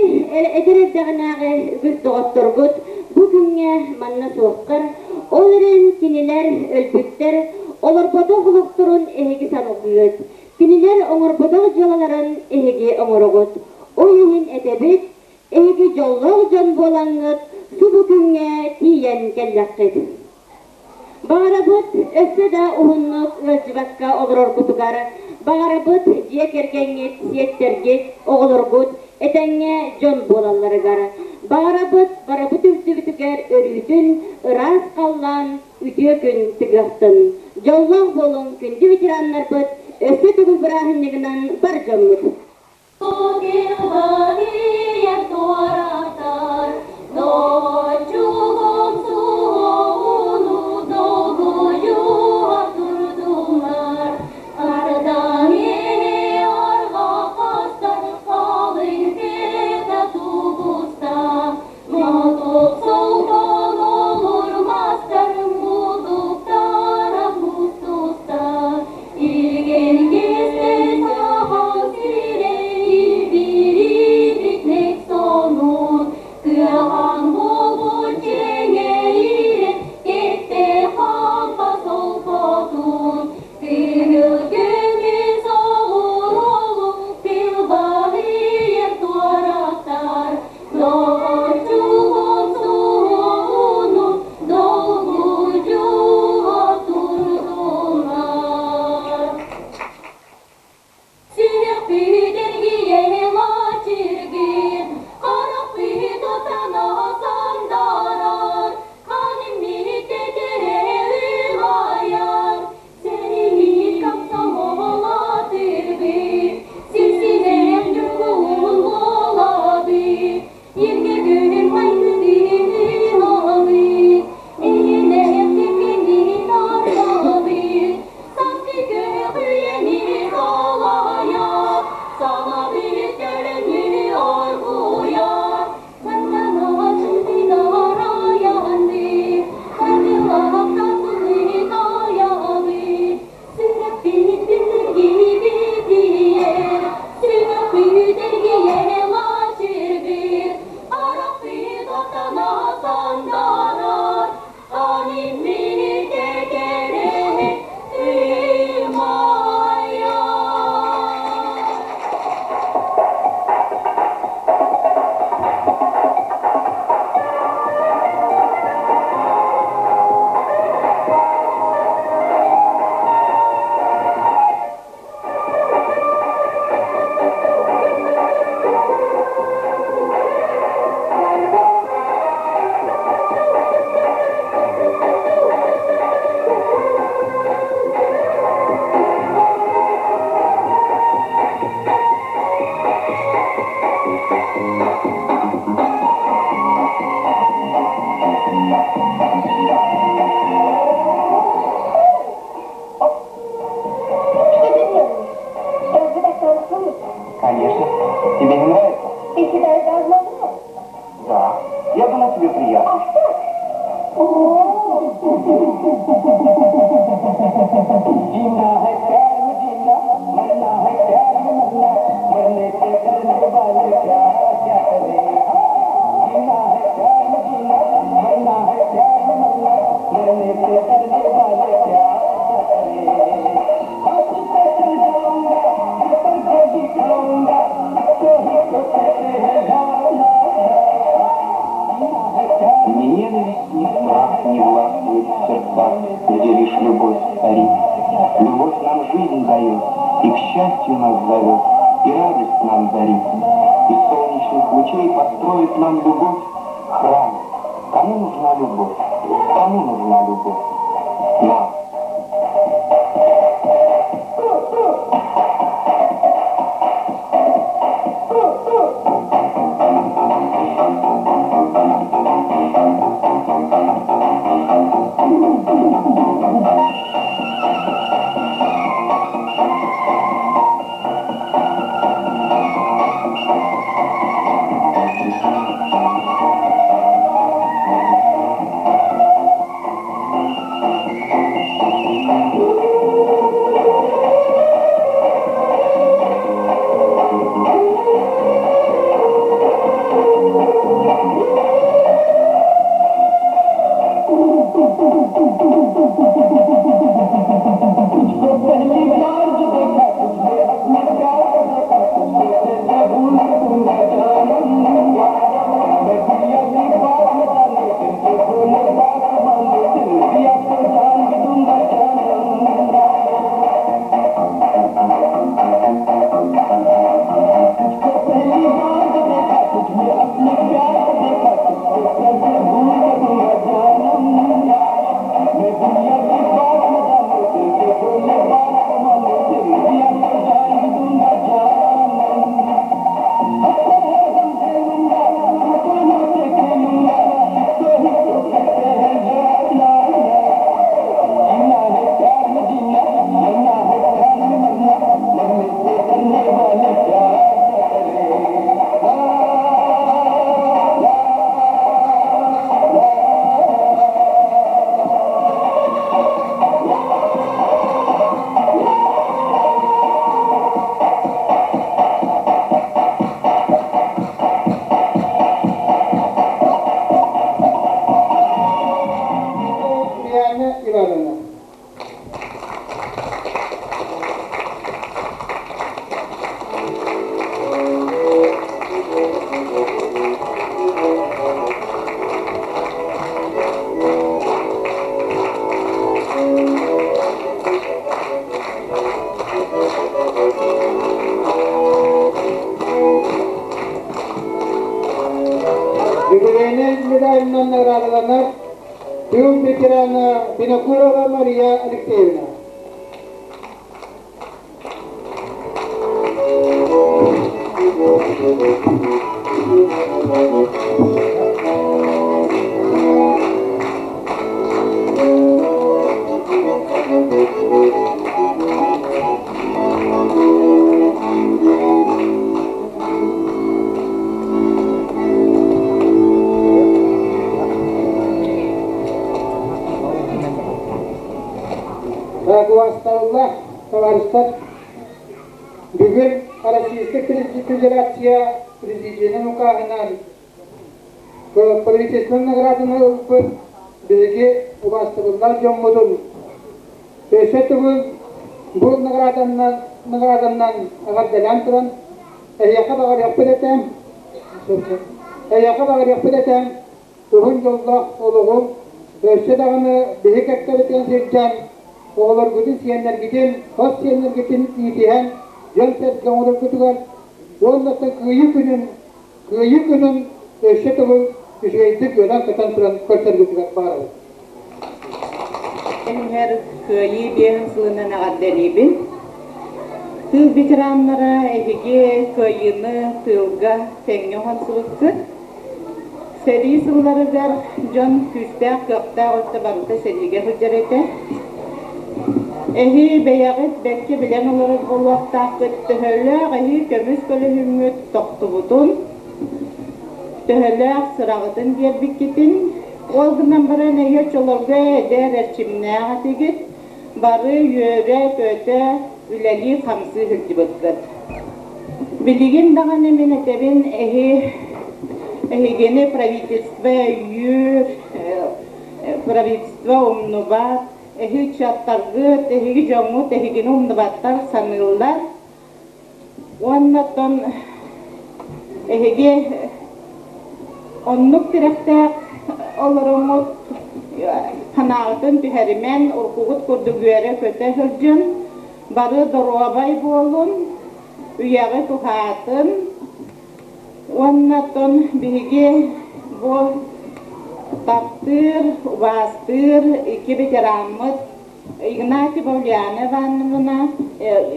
Speaker 2: эдэр эрдэҕинээҕи үгүс доҕотторгут бу күҥҥэ манна суохтар, ол эрэн кинилэр өлбүттэр, олорботох олохторун эһиги саныгыыт, кинилэр оҥорботох дьыалаларын эһиги оҥороҕут. Ол иһин этэбит, эһиги дьоллоох дьон буолаҥҥыт субу күҥҥэ тиийэн кэллэххит. Баҕарабыт өссө да уһуннук ыалдьыбакка олороргутугар, баҕарабыт дьиэ кэргэҥҥит, сиэттэргит, оҕолоргут этэҥҥэ дьон буолалларыгар, баҕарабыт барыбыт үрдүбүтүгэр өрүүтүн ыраас халлаан үтүө күн тыгыахтын. Дьоллоох буолуҥ күндү ветераннарбыт, өссө төгүл бырааһынньыгынан бар дьоммут!
Speaker 11: я. जीना है प्यार में जीना, मरना है प्यार में मरना, मरने से डरने वाले प्यार क्या करे। जीना है प्यार में जीना, मरना है प्यार में मरना, मरने से डरने वाले प्यार क्या करे। हाथ पे चल जाऊंगा, सिर पर गोली खाऊंगा, इसको ही तो कहते हैं ला ला ला। जीना है प्यार।
Speaker 12: Ни ненависть, ни страх не властвует в сердцах, где лишь любовь царит. Любовь нам жизнь дает, и к счастью нас зовет, и радость нам дарит. Из солнечных лучей построит нам любовь храм. Кому нужна любовь? Кому нужна любовь? Нам.
Speaker 11: तुझको पहली बार जो देखा, तुझमें अपने प्यार को देखा, तुझको कैसे भूल सकूंगा जानम। मैं दुनिया की बात न जाने, दिल के बोले बात माने, दिल दिया तो जान भी दूंगा जानम। तुझको पहली बार जो देखा, तुझमें अपने प्यार को देखा, तुझको कैसे भूल सकूंगा जानम। मैं दुनिया की बात न जाने, दिल के बोले बात माने, दिल दिया तो जान भी दूंगा जानम। हर हर दम खेलूंगा, तूफानों से खेलूंगा, इसको ही तो कहते हैं ला ला ला। जीना है प्यार में जीना, मरना है प्यार में मरना, मरने से डरने वाले प्यार क्या करे। ला ला ला।
Speaker 1: Ульяна Ивановна. Юбилейнай медалынан наградаланар тыыл ветерана Винокурова Мария Алексеевна. Убаастабыллаах табаарыстар, бүгүн Российскай Федерация Президенин укааһынан правительственнай награданы ылбыт биһиги убаастабыллаах дьоммутун өссө төгүл бу награданнан награданнан эҕэрдэлээн туран эһиэхэ баҕарыахпыт этэ эһиэхэ баҕарыахпыт этэ уһун дьоллоох олоҕу, өссө даҕаны биһи кэккэбитин сылдьан оҕолоргутун, сиэннэргитин, хос сиэннэргитин иитиһэн дьон-сэргэ оҥороргутугар уонна Кыайыы күнүн Кыайыы күнүн өссө төгүл үчүгэйдик үөрэн-көтөн туран көрсөргүтүгэр баҕарабыт.
Speaker 13: Иһэр Кыайыы биэһин сылынан эҕэрдэлиибин. Тыыл ветераннара эһиги Кыайыыны тыылга тэҥҥэ уһансыбыккыт. Сэрии сылларыгар дьон күүстээх, кыахтаах өттө барыта сэриигэ сылдьар этэ. Эһи бэйэҕит бэркэ билэн олорор буолуохтааххыт, төһөлөөх эһи көмүс көлөһүҥҥүт тохтубутун. Төһөлөөх сыраҕытын биэрбиккитин, ол гынан баран эһи оччолорго эдэр эрчимнээх этигит, бары үөрэ-көтө үлэлии-хамсыы сылдьыбыккыт. Билигин даҕаны мин этэбин эһи эһигини правительство өйүүр, правительство умнубат, эһи ыччаттаргыт, эһиги дьоҥҥут эһигини умнубаттар саныыллар. Уонна оттон эһиги оннук тирэхтээх олороҥҥут санааҕытын түһэримэн, уруккугут курдук үөрэ-көтө сылдьын, бары доруобай буолун, үйэҕит уһаатын уонна оттон биһиги бу таптыыр, убаастыыр икки ветераммыт Игнатьева Ульяна Ивановна,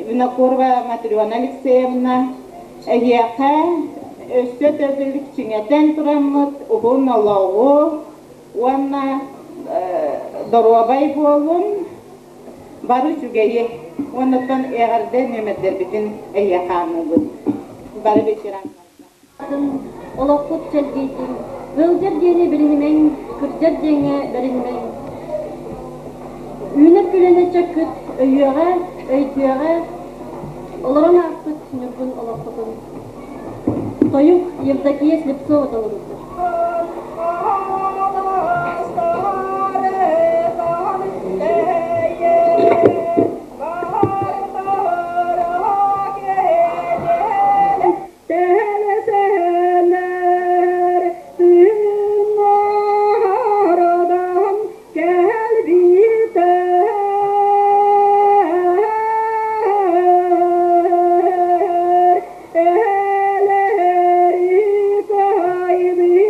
Speaker 13: Винокурова Матрена Алексеевна, эһиэхэ өссө төгүл чиҥэтэн тураммыт уһун олоҕу уонна доруобай буолун, бары үчүгэйи уонна эҕэрдэ нүөмэрдэрбитин эһиэхэ аныыбыт. Бары ветераннарга.
Speaker 2: Олохпут чэлгийдин, ыалдьар диэни билинимэҥ, кырдьар диэҥҥэ бэринимэҥ. Үүнэр көлүөнэ ыччаккыт өйүөҕэ, өйдүөҕэ, олорон ааспыт ньургун олоххутун. Тойук Евдокия Слепцова толоруута.
Speaker 7: Тэһэлэсэһэлэр тыыннарадан кэлбитэр, эһэлэри кыайбыттар.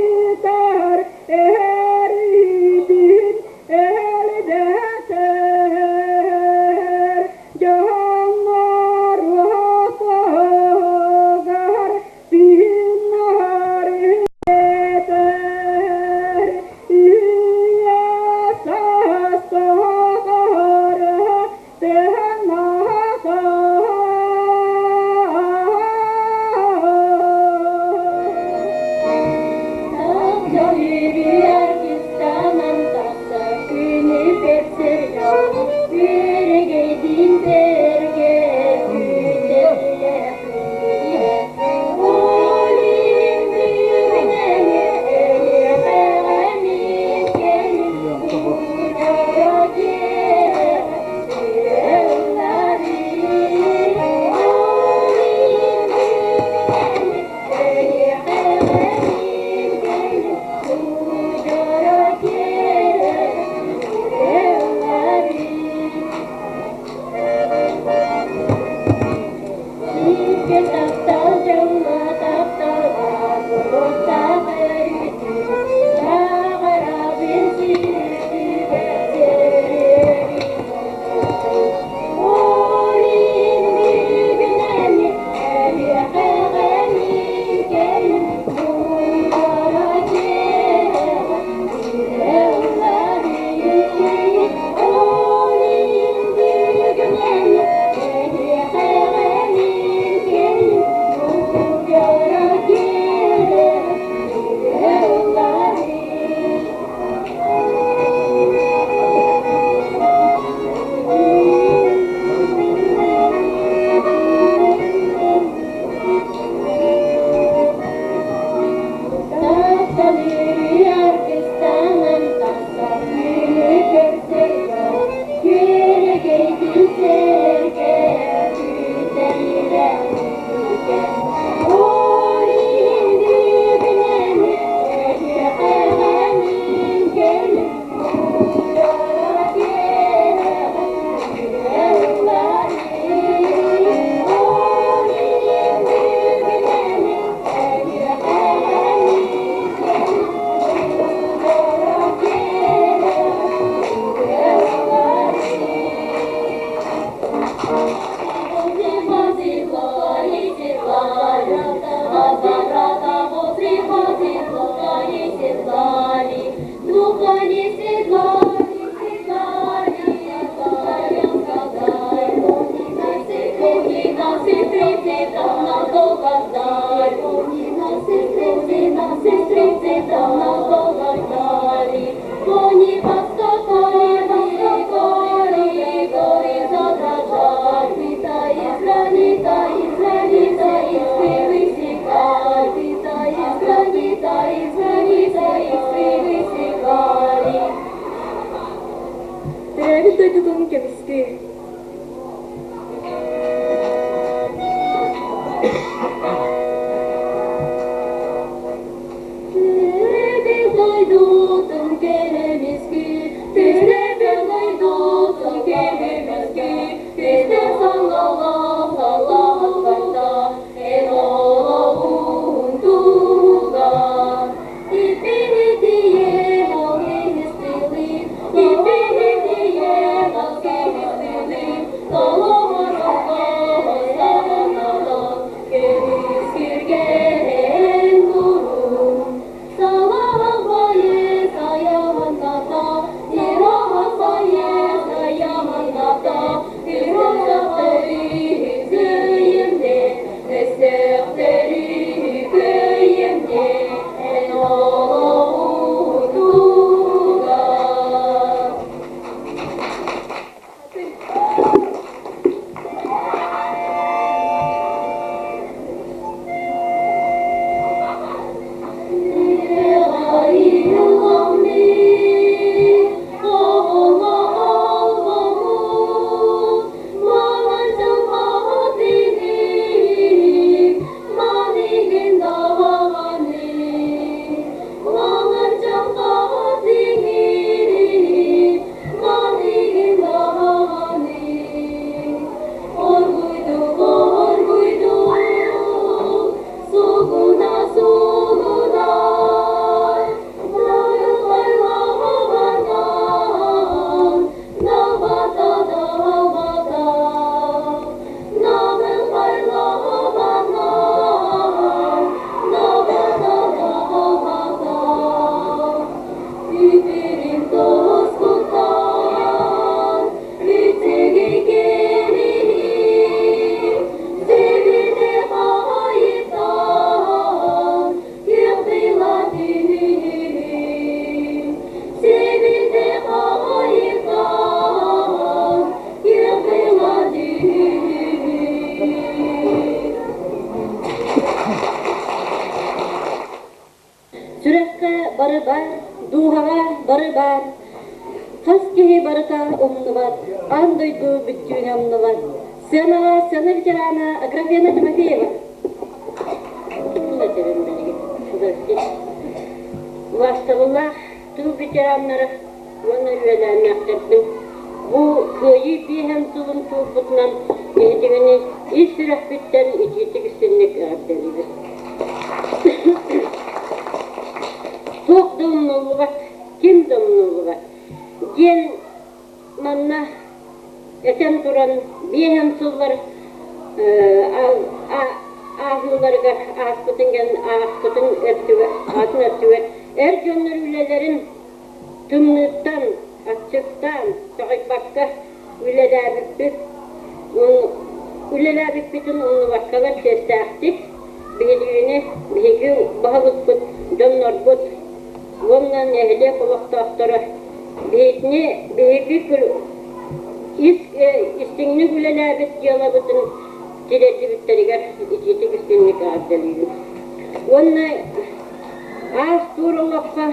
Speaker 3: Кони поскакали, горы, горы задрожали, та из гранита, из гранита, искры высекали, та из гранита, из гранита, искры высекали.
Speaker 7: Төрөөбүт дойдутун көмүскүү.
Speaker 3: Төрөөбүт дойдутун көмүскүү, төрөөбүт дойдутун көмүскүү, Күстэ саллалаах саллаах эн олоҕун туһугар. Иппиһитием ол иһистилин, иппиһитием ол кэһистилин, толоҕорокко саҕанаран, көмүскүргэ эн турун. Салаҕайы сайаҕаната, сираҕасайы сайаҕаната, үһүзүйүмне, өстөөхтөрү көйүмне, эн олоҕун туһугар. Orguydu, Suguna, suguna, nabata, nabata, nabata, nabata. Üperim dostluktan, ütegi geleyim, sevine hayıptan, yıktılar Sevine hayıptan, yıktılar
Speaker 2: Сүрэххэ бары бар, дууһаҕа бары бар, хас киһи барыта умнубат, аан дойду бүттүүнэ умнубат. Сыанаҕа сцена ветерана Аграфена Тимофеева.
Speaker 9: Убаастабыллаах тыыл ветераннара уонна үөлээннээхтэрбин бу Кыайыы биэһэн сылын туолбутунан эһигини ис сүрэхпиттэн итиитик истиҥник эҕэрдэлиибин. Туох да умнуллубат, ким да умнуллубат диэн манна этэн туран биэһэн сыллар ааһыыларыгар ааспытын ааспытын өттүгэр атын өттүгэр эр дьоннор үлэлэрин тымныыттан аччыктаан чаҕыйбакка үлэлээбиппит үлэлээбиппитин умнубаккалар чиэстээхтик биһигини биһиги баһылыкпыт дьоннорбут уонна нэһилиэк олохтоохторо биһигини биһиги ис истиҥник үлэлээбит дьыалабытын тириэрдибиттэригэр итиитик истиҥник эҕэрдэлиибин. Уонна аас-туор олоххо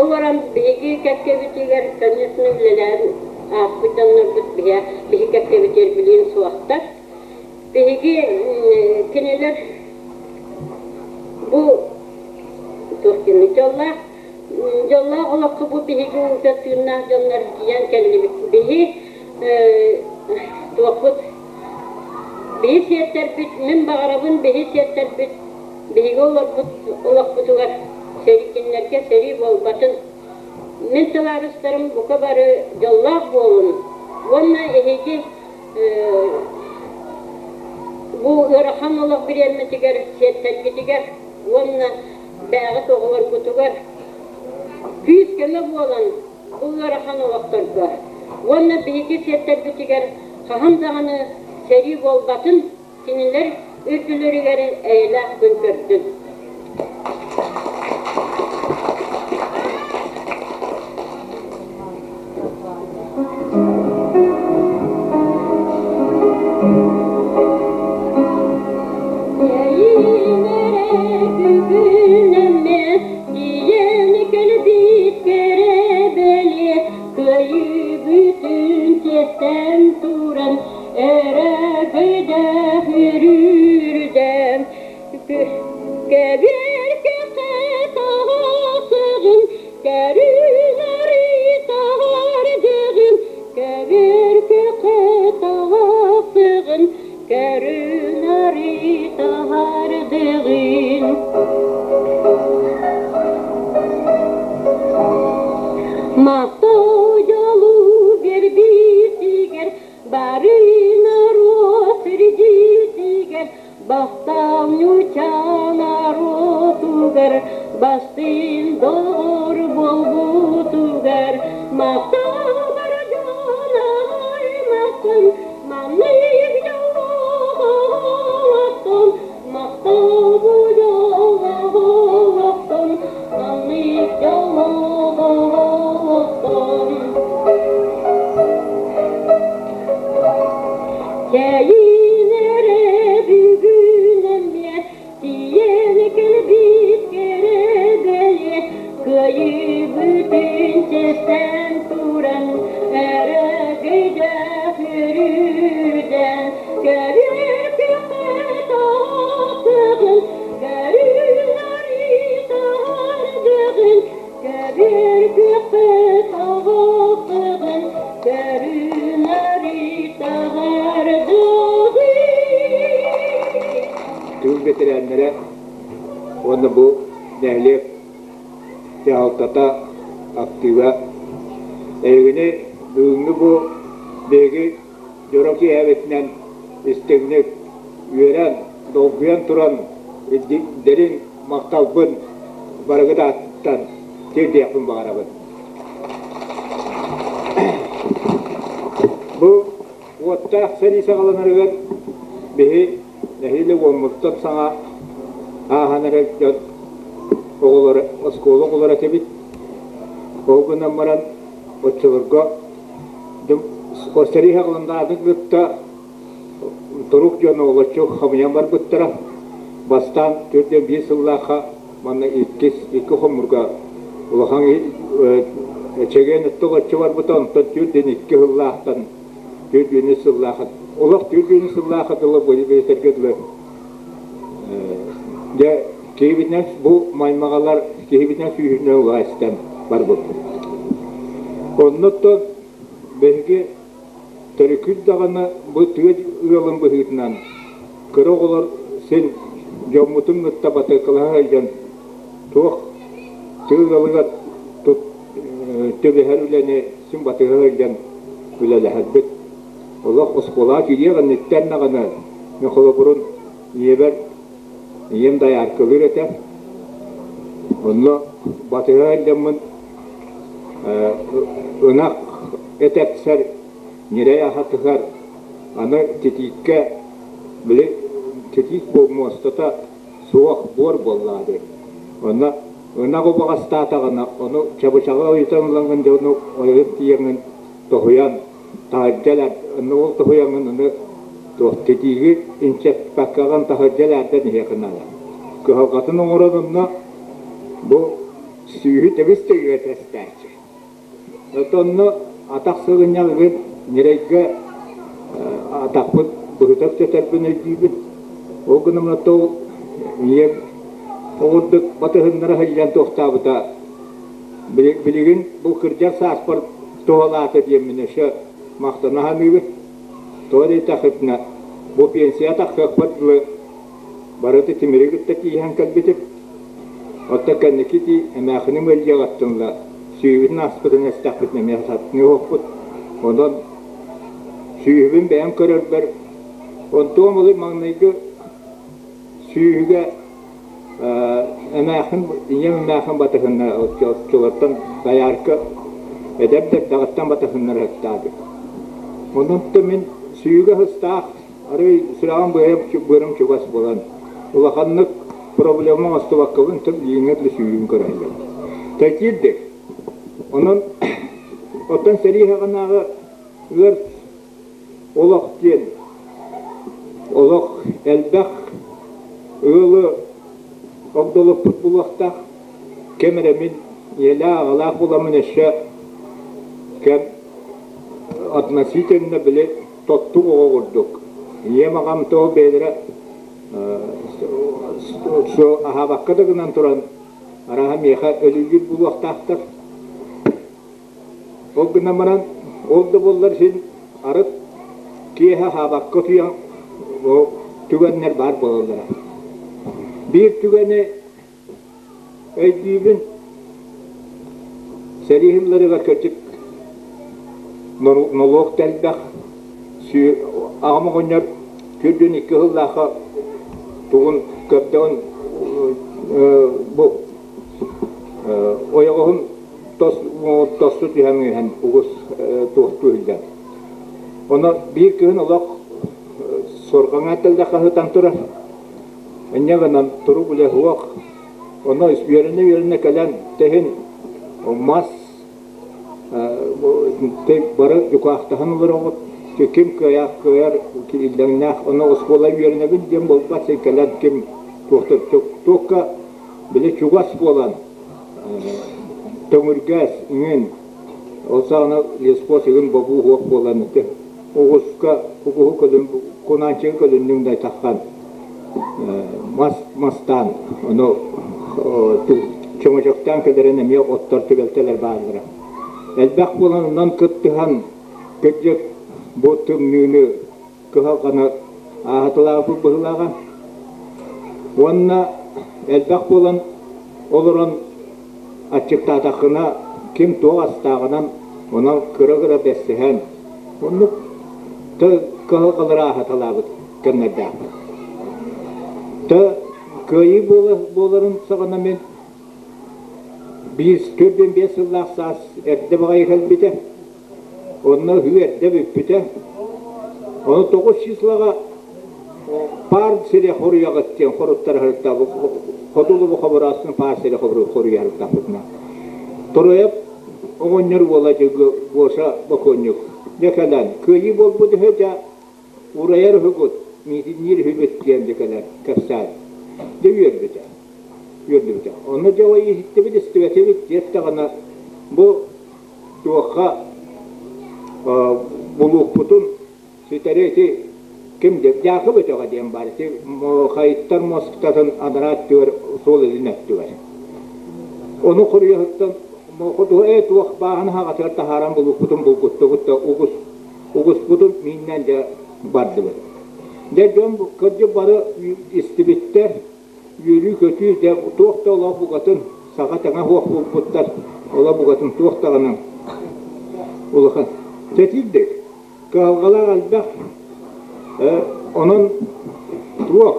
Speaker 9: олорон биһиги кэккэбитигэр, конечно, үлэлээн ааспыт дьоннорбут биһи кэккэбитигэр билигин суохтар. Биһиги кинилэр бу туох диэний дьоллоох дьоллоох олоххо бу биһиги уута тыыннаах дьоннор тиийэн кэллибит. Биһи туохпут биһи сиэттэрбит, мин баҕарабын биһи сиэттэрбит биһиги олорбут олохпутугар сэрии кинилэргэ сэрии буолбатын. Мин табаарыстарым бука бары дьоллоох буолун уонна эһиги бу ыарахан олох бириэмэтигэр сиэттэргитигэр уонна бэйэҕит оҕолоргутугар күүс-көмө буолан бу ыарахан олохторго уонна биһиги сиэттэрбитигэр хаһан даҕаны сэрии буолбатын, кинилэр үрдүлэригэр эйэлээх күн көрдүн.
Speaker 3: чэстэн туран өрөгөйдөөх үөрүүрдэн Кэбиэркэ таһаасыгын кэрүнэри таһардыгын Кэбиэркэ таһаасыгын кэрүнэри таһардыгын Махтал дьолу биэрбитигэр бары норуот сирдьитигэр Бастаан ньучаан норуотугар бастыын доҕор буолбутугар махтал бар дьон аймахтан маннык дьоллоохтон махтал бу дьоллоохтон маннык дьоллоохтон Чэйин эрэ бүгүн эмиэ тиийэн кэлбит кэрэ бэйэ кыайыыбытын чэстэн туран өрөгөйдөөх үөрүүдэн көрүөххэ таһаатыгын көрүнэри таһардыгын Кэбиргиэххэ таҕыстыгын, көрүнэри таһардыгын.
Speaker 14: Тыыл бэтэрээннэрэ уонна бу нэһилиэк дьаһалтата актыыба эһигини бүгүҥҥү бу биһиги дьоро киэһэбитинэн истиҥник үөрэн, долгуйан туран дириҥ махталбын барыгыт ааттан тиэрдиэхпин баҕарабын. Бу уоттаах сэрии саҕаланарыгар биһи нэһиилэ уоммуттан саҥа ааһан эрэр дьон оҕолоро, оскуола оҕолоро этибит. Ол гынан баран оччолорго сэрии саҕаланнаатын кытта турук дьон олоччу хомуйан барбыттара. Бастаан 41 сыллаахха манна иккис икки хомурга улахан чэгиэн өттө олоччу барбыта, онтон 42 сыллаахтан 43 сыллаахха олох 43 сыллаахха дылы бэйэтэргэ дылы дьэ киһибитинэн бу маймаҕалар киһибитинэн сүүһүнэн улаастан барбыппыт. Оннуттан биһиги төрүкүт даҕаны бу тыа ыалын быһыытынан кыра оҕолор син дьоммутун кытта батыаккалаһа сылдьан туох тыа ыалыгар түбэһэр үлэни син батыһа сылдьан үлэлэһэрбит. Олох оскуолаҕа киириэх инниттэн даҕаны мин холобурун ийэбэр ийэм дайааркалыыр этэ. Онно батыһа сылдьаммын ынах этэпсэр, ньирэй аһатыһар, аны титииккэ били титиик муостата суох буор буоллаҕа дии. Онно ынах убаҕастаатаҕына, ону чабычаҕы ойутан ылаҥҥын дьэ ону ойон тиийэҥҥин тоһуйан таһырдьа элээр, онно ол тоһуйаҥҥын ону туох титииги инчэппэккэҕин таһырдьа элээрдэн иһиэххин наада. Кыһалҕатын оҥорон онно бу сүүһү тэбис тэйгэ тэстээччи. Онно атах сылынньалыгын ньирэйгэ атахпыт быһыта өктөтөрбүн өйдүүбүн. Ол гынан ол ийэм оҕурдук батыһыннара сылдьан туохтаабыта билигин бу кырдьар сааспар туһалаата диэммин өссө махтана саныыбын. Тоҕо диэтэххитинэ, бу пенсия тахсыахпар дылы барыта тимири кытта тииһэн кэлбитим. Оттон кэнники тии эмээхиним ыалдьыаҕыттан ыла сүүһүбүтүн ааспытын эстэхпитинэ эмиэ сатаныы оһохпут. Онон сүүһүбүн бэйэм көрөрбөр онтуом ылы маҥнайгы сүүһүгэ эмээхин ийэм эмээхин батыһынна оччолортон доярка эдэр да эрдэҕиттэн батыһыннара сыттаабыт. Онон мин сүүгэ сыстаах Арай сүрэҕим быарым чугас буолан, улаханнык проблема оҥостубаккабын тыл ииҥҥэ да сүүрүүм көрөллөр. Тэкиирдик. Онон оттон сэрии саҕанааҕы ыар олох диэн олох элбэх ыалы огдолуппут булуохтаах. Кэм эрэ мин ийэлээх аҕалаах буоламмын өссө кэм. Относительно били тоттук оҕо курдук. Ийэм аҕам тоҕо бэйэлэрэ аһаабакка да гынан туран арааһа миэхэ өлүүлүүр буолуохтаахтар. Ол гынан баран, ол да буоллар син арыт киэһэ аһаабакка утуйан түгэннэр баар буолаллара. Биир түгэни Өйдүүбүн, сэрии сылларыгар кырдьык нолуок да элбэх, аҕам оҕонньор күрдүн икки сыллаахха тугун көрдөҕүн бу ойоҕоһун тосту түһэн иһэн угус туохтуу иһиллэр. Ону биир күһүн олох суорҕаҥа тэллэх хаһытан турар. Инньэ гынан турук үлэ суох. Онно үөрэнэ-үөрэнэ кэлэн тэһин мас бары дьукаахтаһан олороҕут. Ким кыайар кыайар иллэҥнээх. Ону оскуола үөрэнэбин диэн буолбат син кэлэн ким туохка били чугас буолан төҥүргэс иҥин ол саҕана лесхоз игин бобуу суох буолан ити оҕуска угуһу көлүн кунаанчыгы көлүннүҥ да таххан мас мастаан ону чөҥөчөктөөн кэлэрин эмиэ оттор түбэлтэлэр бааллара. Элбэх буолан онон кыттыһан кырдьык бу тымныыны кыһалҕаны ааһыталаабыт быһыылааҕа. Уонна элбэх буолан олорон аччыктаатаххына ким туох астааҕынан онон кыра-кыра бэссиһэн оннук кыһалҕалары ааһыталаабыт кэмнэрдээхпин. Та кыайыы буоларын саҕана мин биир 45 сыллаах саас эрдэ баҕайы кэлбитэ. Онно үһү эрдэ бүппүтэ. Ону тоҕус числоҕа паар сире хоруйаҕыт диэн хоруттар аһырыттаабыт хотулубу хобураастын паар сире хоруйаһырыттаахпытына. Торуйап оҕонньор уола Гоша бокуонньук дьэ кэлэн кыайыы буолбут үһү дьэ урайар үһүгүт миитинниир үһүбүт диэн дьэ кэлэн кэпсээн дьэ үөрбүтэ үөрдүбүтэ онно дьэ ой иһиттибит истибэтибит диэт даҕаны бу туохха булуохпутун ситэри ити ким Дьаакып өтөҕө диэн баар ити хайыттар муостатын анараа өттүгэр суол илин өттүгэр ону хоруйаһыттан хотуһу ээ туох бааһын аһаҕатыгар таһааран булуохпутун булгуттубут да угус угуспутун мииннэн дьэ бардыбыт дьэ дьон кырдьык бары истибиттэр үөрүү-көтүү дьэ туох да олох букатын саха тэҥэ суох буолбуттар олох букатын туох даҕаны улахан сэтиирдик кыһалҕалаах элбэх онон туох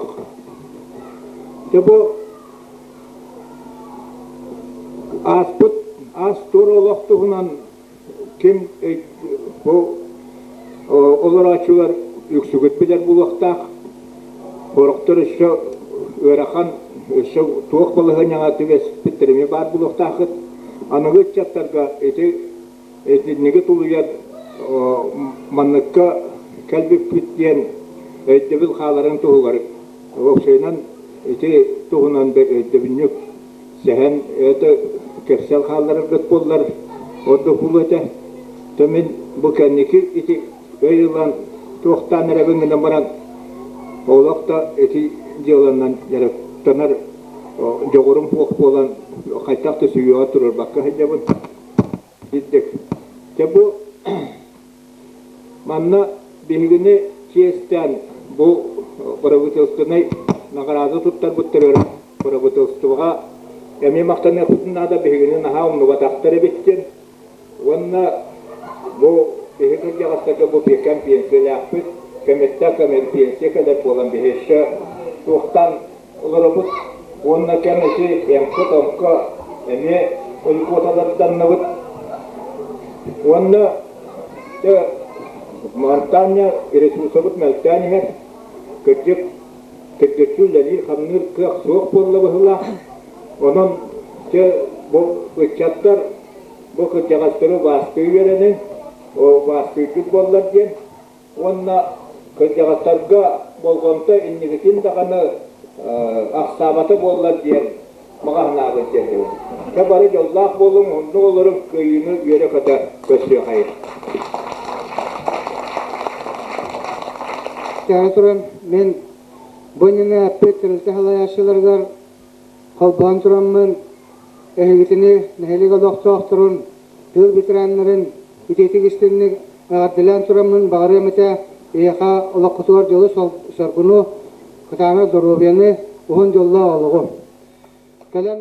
Speaker 14: дьэ бу ааспыт аас-туор олох туһунан ким бу олорооччулар үксүгүт билэр буолуохтаах. Сорохтор өссө ыарахан, өссө туох балаһыанньаҕа түбэспиттэр эмиэ баар буолуохтааххыт. Аныгы ыччаттарга ити итинниги тулуйар манныкка кэлбиппит диэн өйдөбүл хааларын туһугар уопсайынан ити туһунан өйдөбүнньүк Сэһэн это кэпсэл хааллараргыт буоллар ордук буолуо этэ. То мин бу кэнники ити өй ылан туохтаан эрэбин гынан баран олох да ити дьыаланан дьарыктанар дьоҕурум суох буолан хайдах да сүһүөҕэ туруорбакка сылдьабын. Ирдик. Дьэ бу манна биһигини чиэстээн бу бырабыыталыстыбаннай наҕараада туттарбыттарыгар бырабыыталыстыбаҕа эмиэ махтаныахпытын наада биһигини наһаа умнубатахтар эбит диэн уонна бу биһи кырдьаҕастарга бу кэм пенсиялаахпыт кэмиттэн кэм пенсия кэлэр буолан биһи өссө туохтан олоробут уонна кэм ити эмко-томко эмиэ льготаларданныбыт уонна дьэ мантаанньа ресурсабыт мөлтөөн иһэр кырдьык кырдьыччы үлэлиир-хамныыр кыах суох буолла быһыылаах онон дьэ бу ыччаттар бу кырдьаҕастары убаастыы үөрэниҥ убаастыыргыт буоллар диэн Уонна кырдьаҕастарга болҕомто инникитин даҕаны ахсаабата буоллар диэн баҕа санаабын тиэрдэбин. Чэ бары дьоллоох буолуҥ, уһуннук олоруҥ, кыайыыны үөрэ-көтө көрсүөххэйиҥ.
Speaker 4: Бүтээри туран, мин бу иннинэ эппит тэрилтэ салайааччыларыгар холбоон тураммын, эһигитини нэһилиэк олохтоохторун, тыыл ветераннарын итиитик истинник эҕэрдэлээн тураммын баҕарыам этэ эһиэхэ олоххутугар дьолу-соргуну, кытаанах доруобуйаны, уһун дьоллоох олоҕу. Кэлэн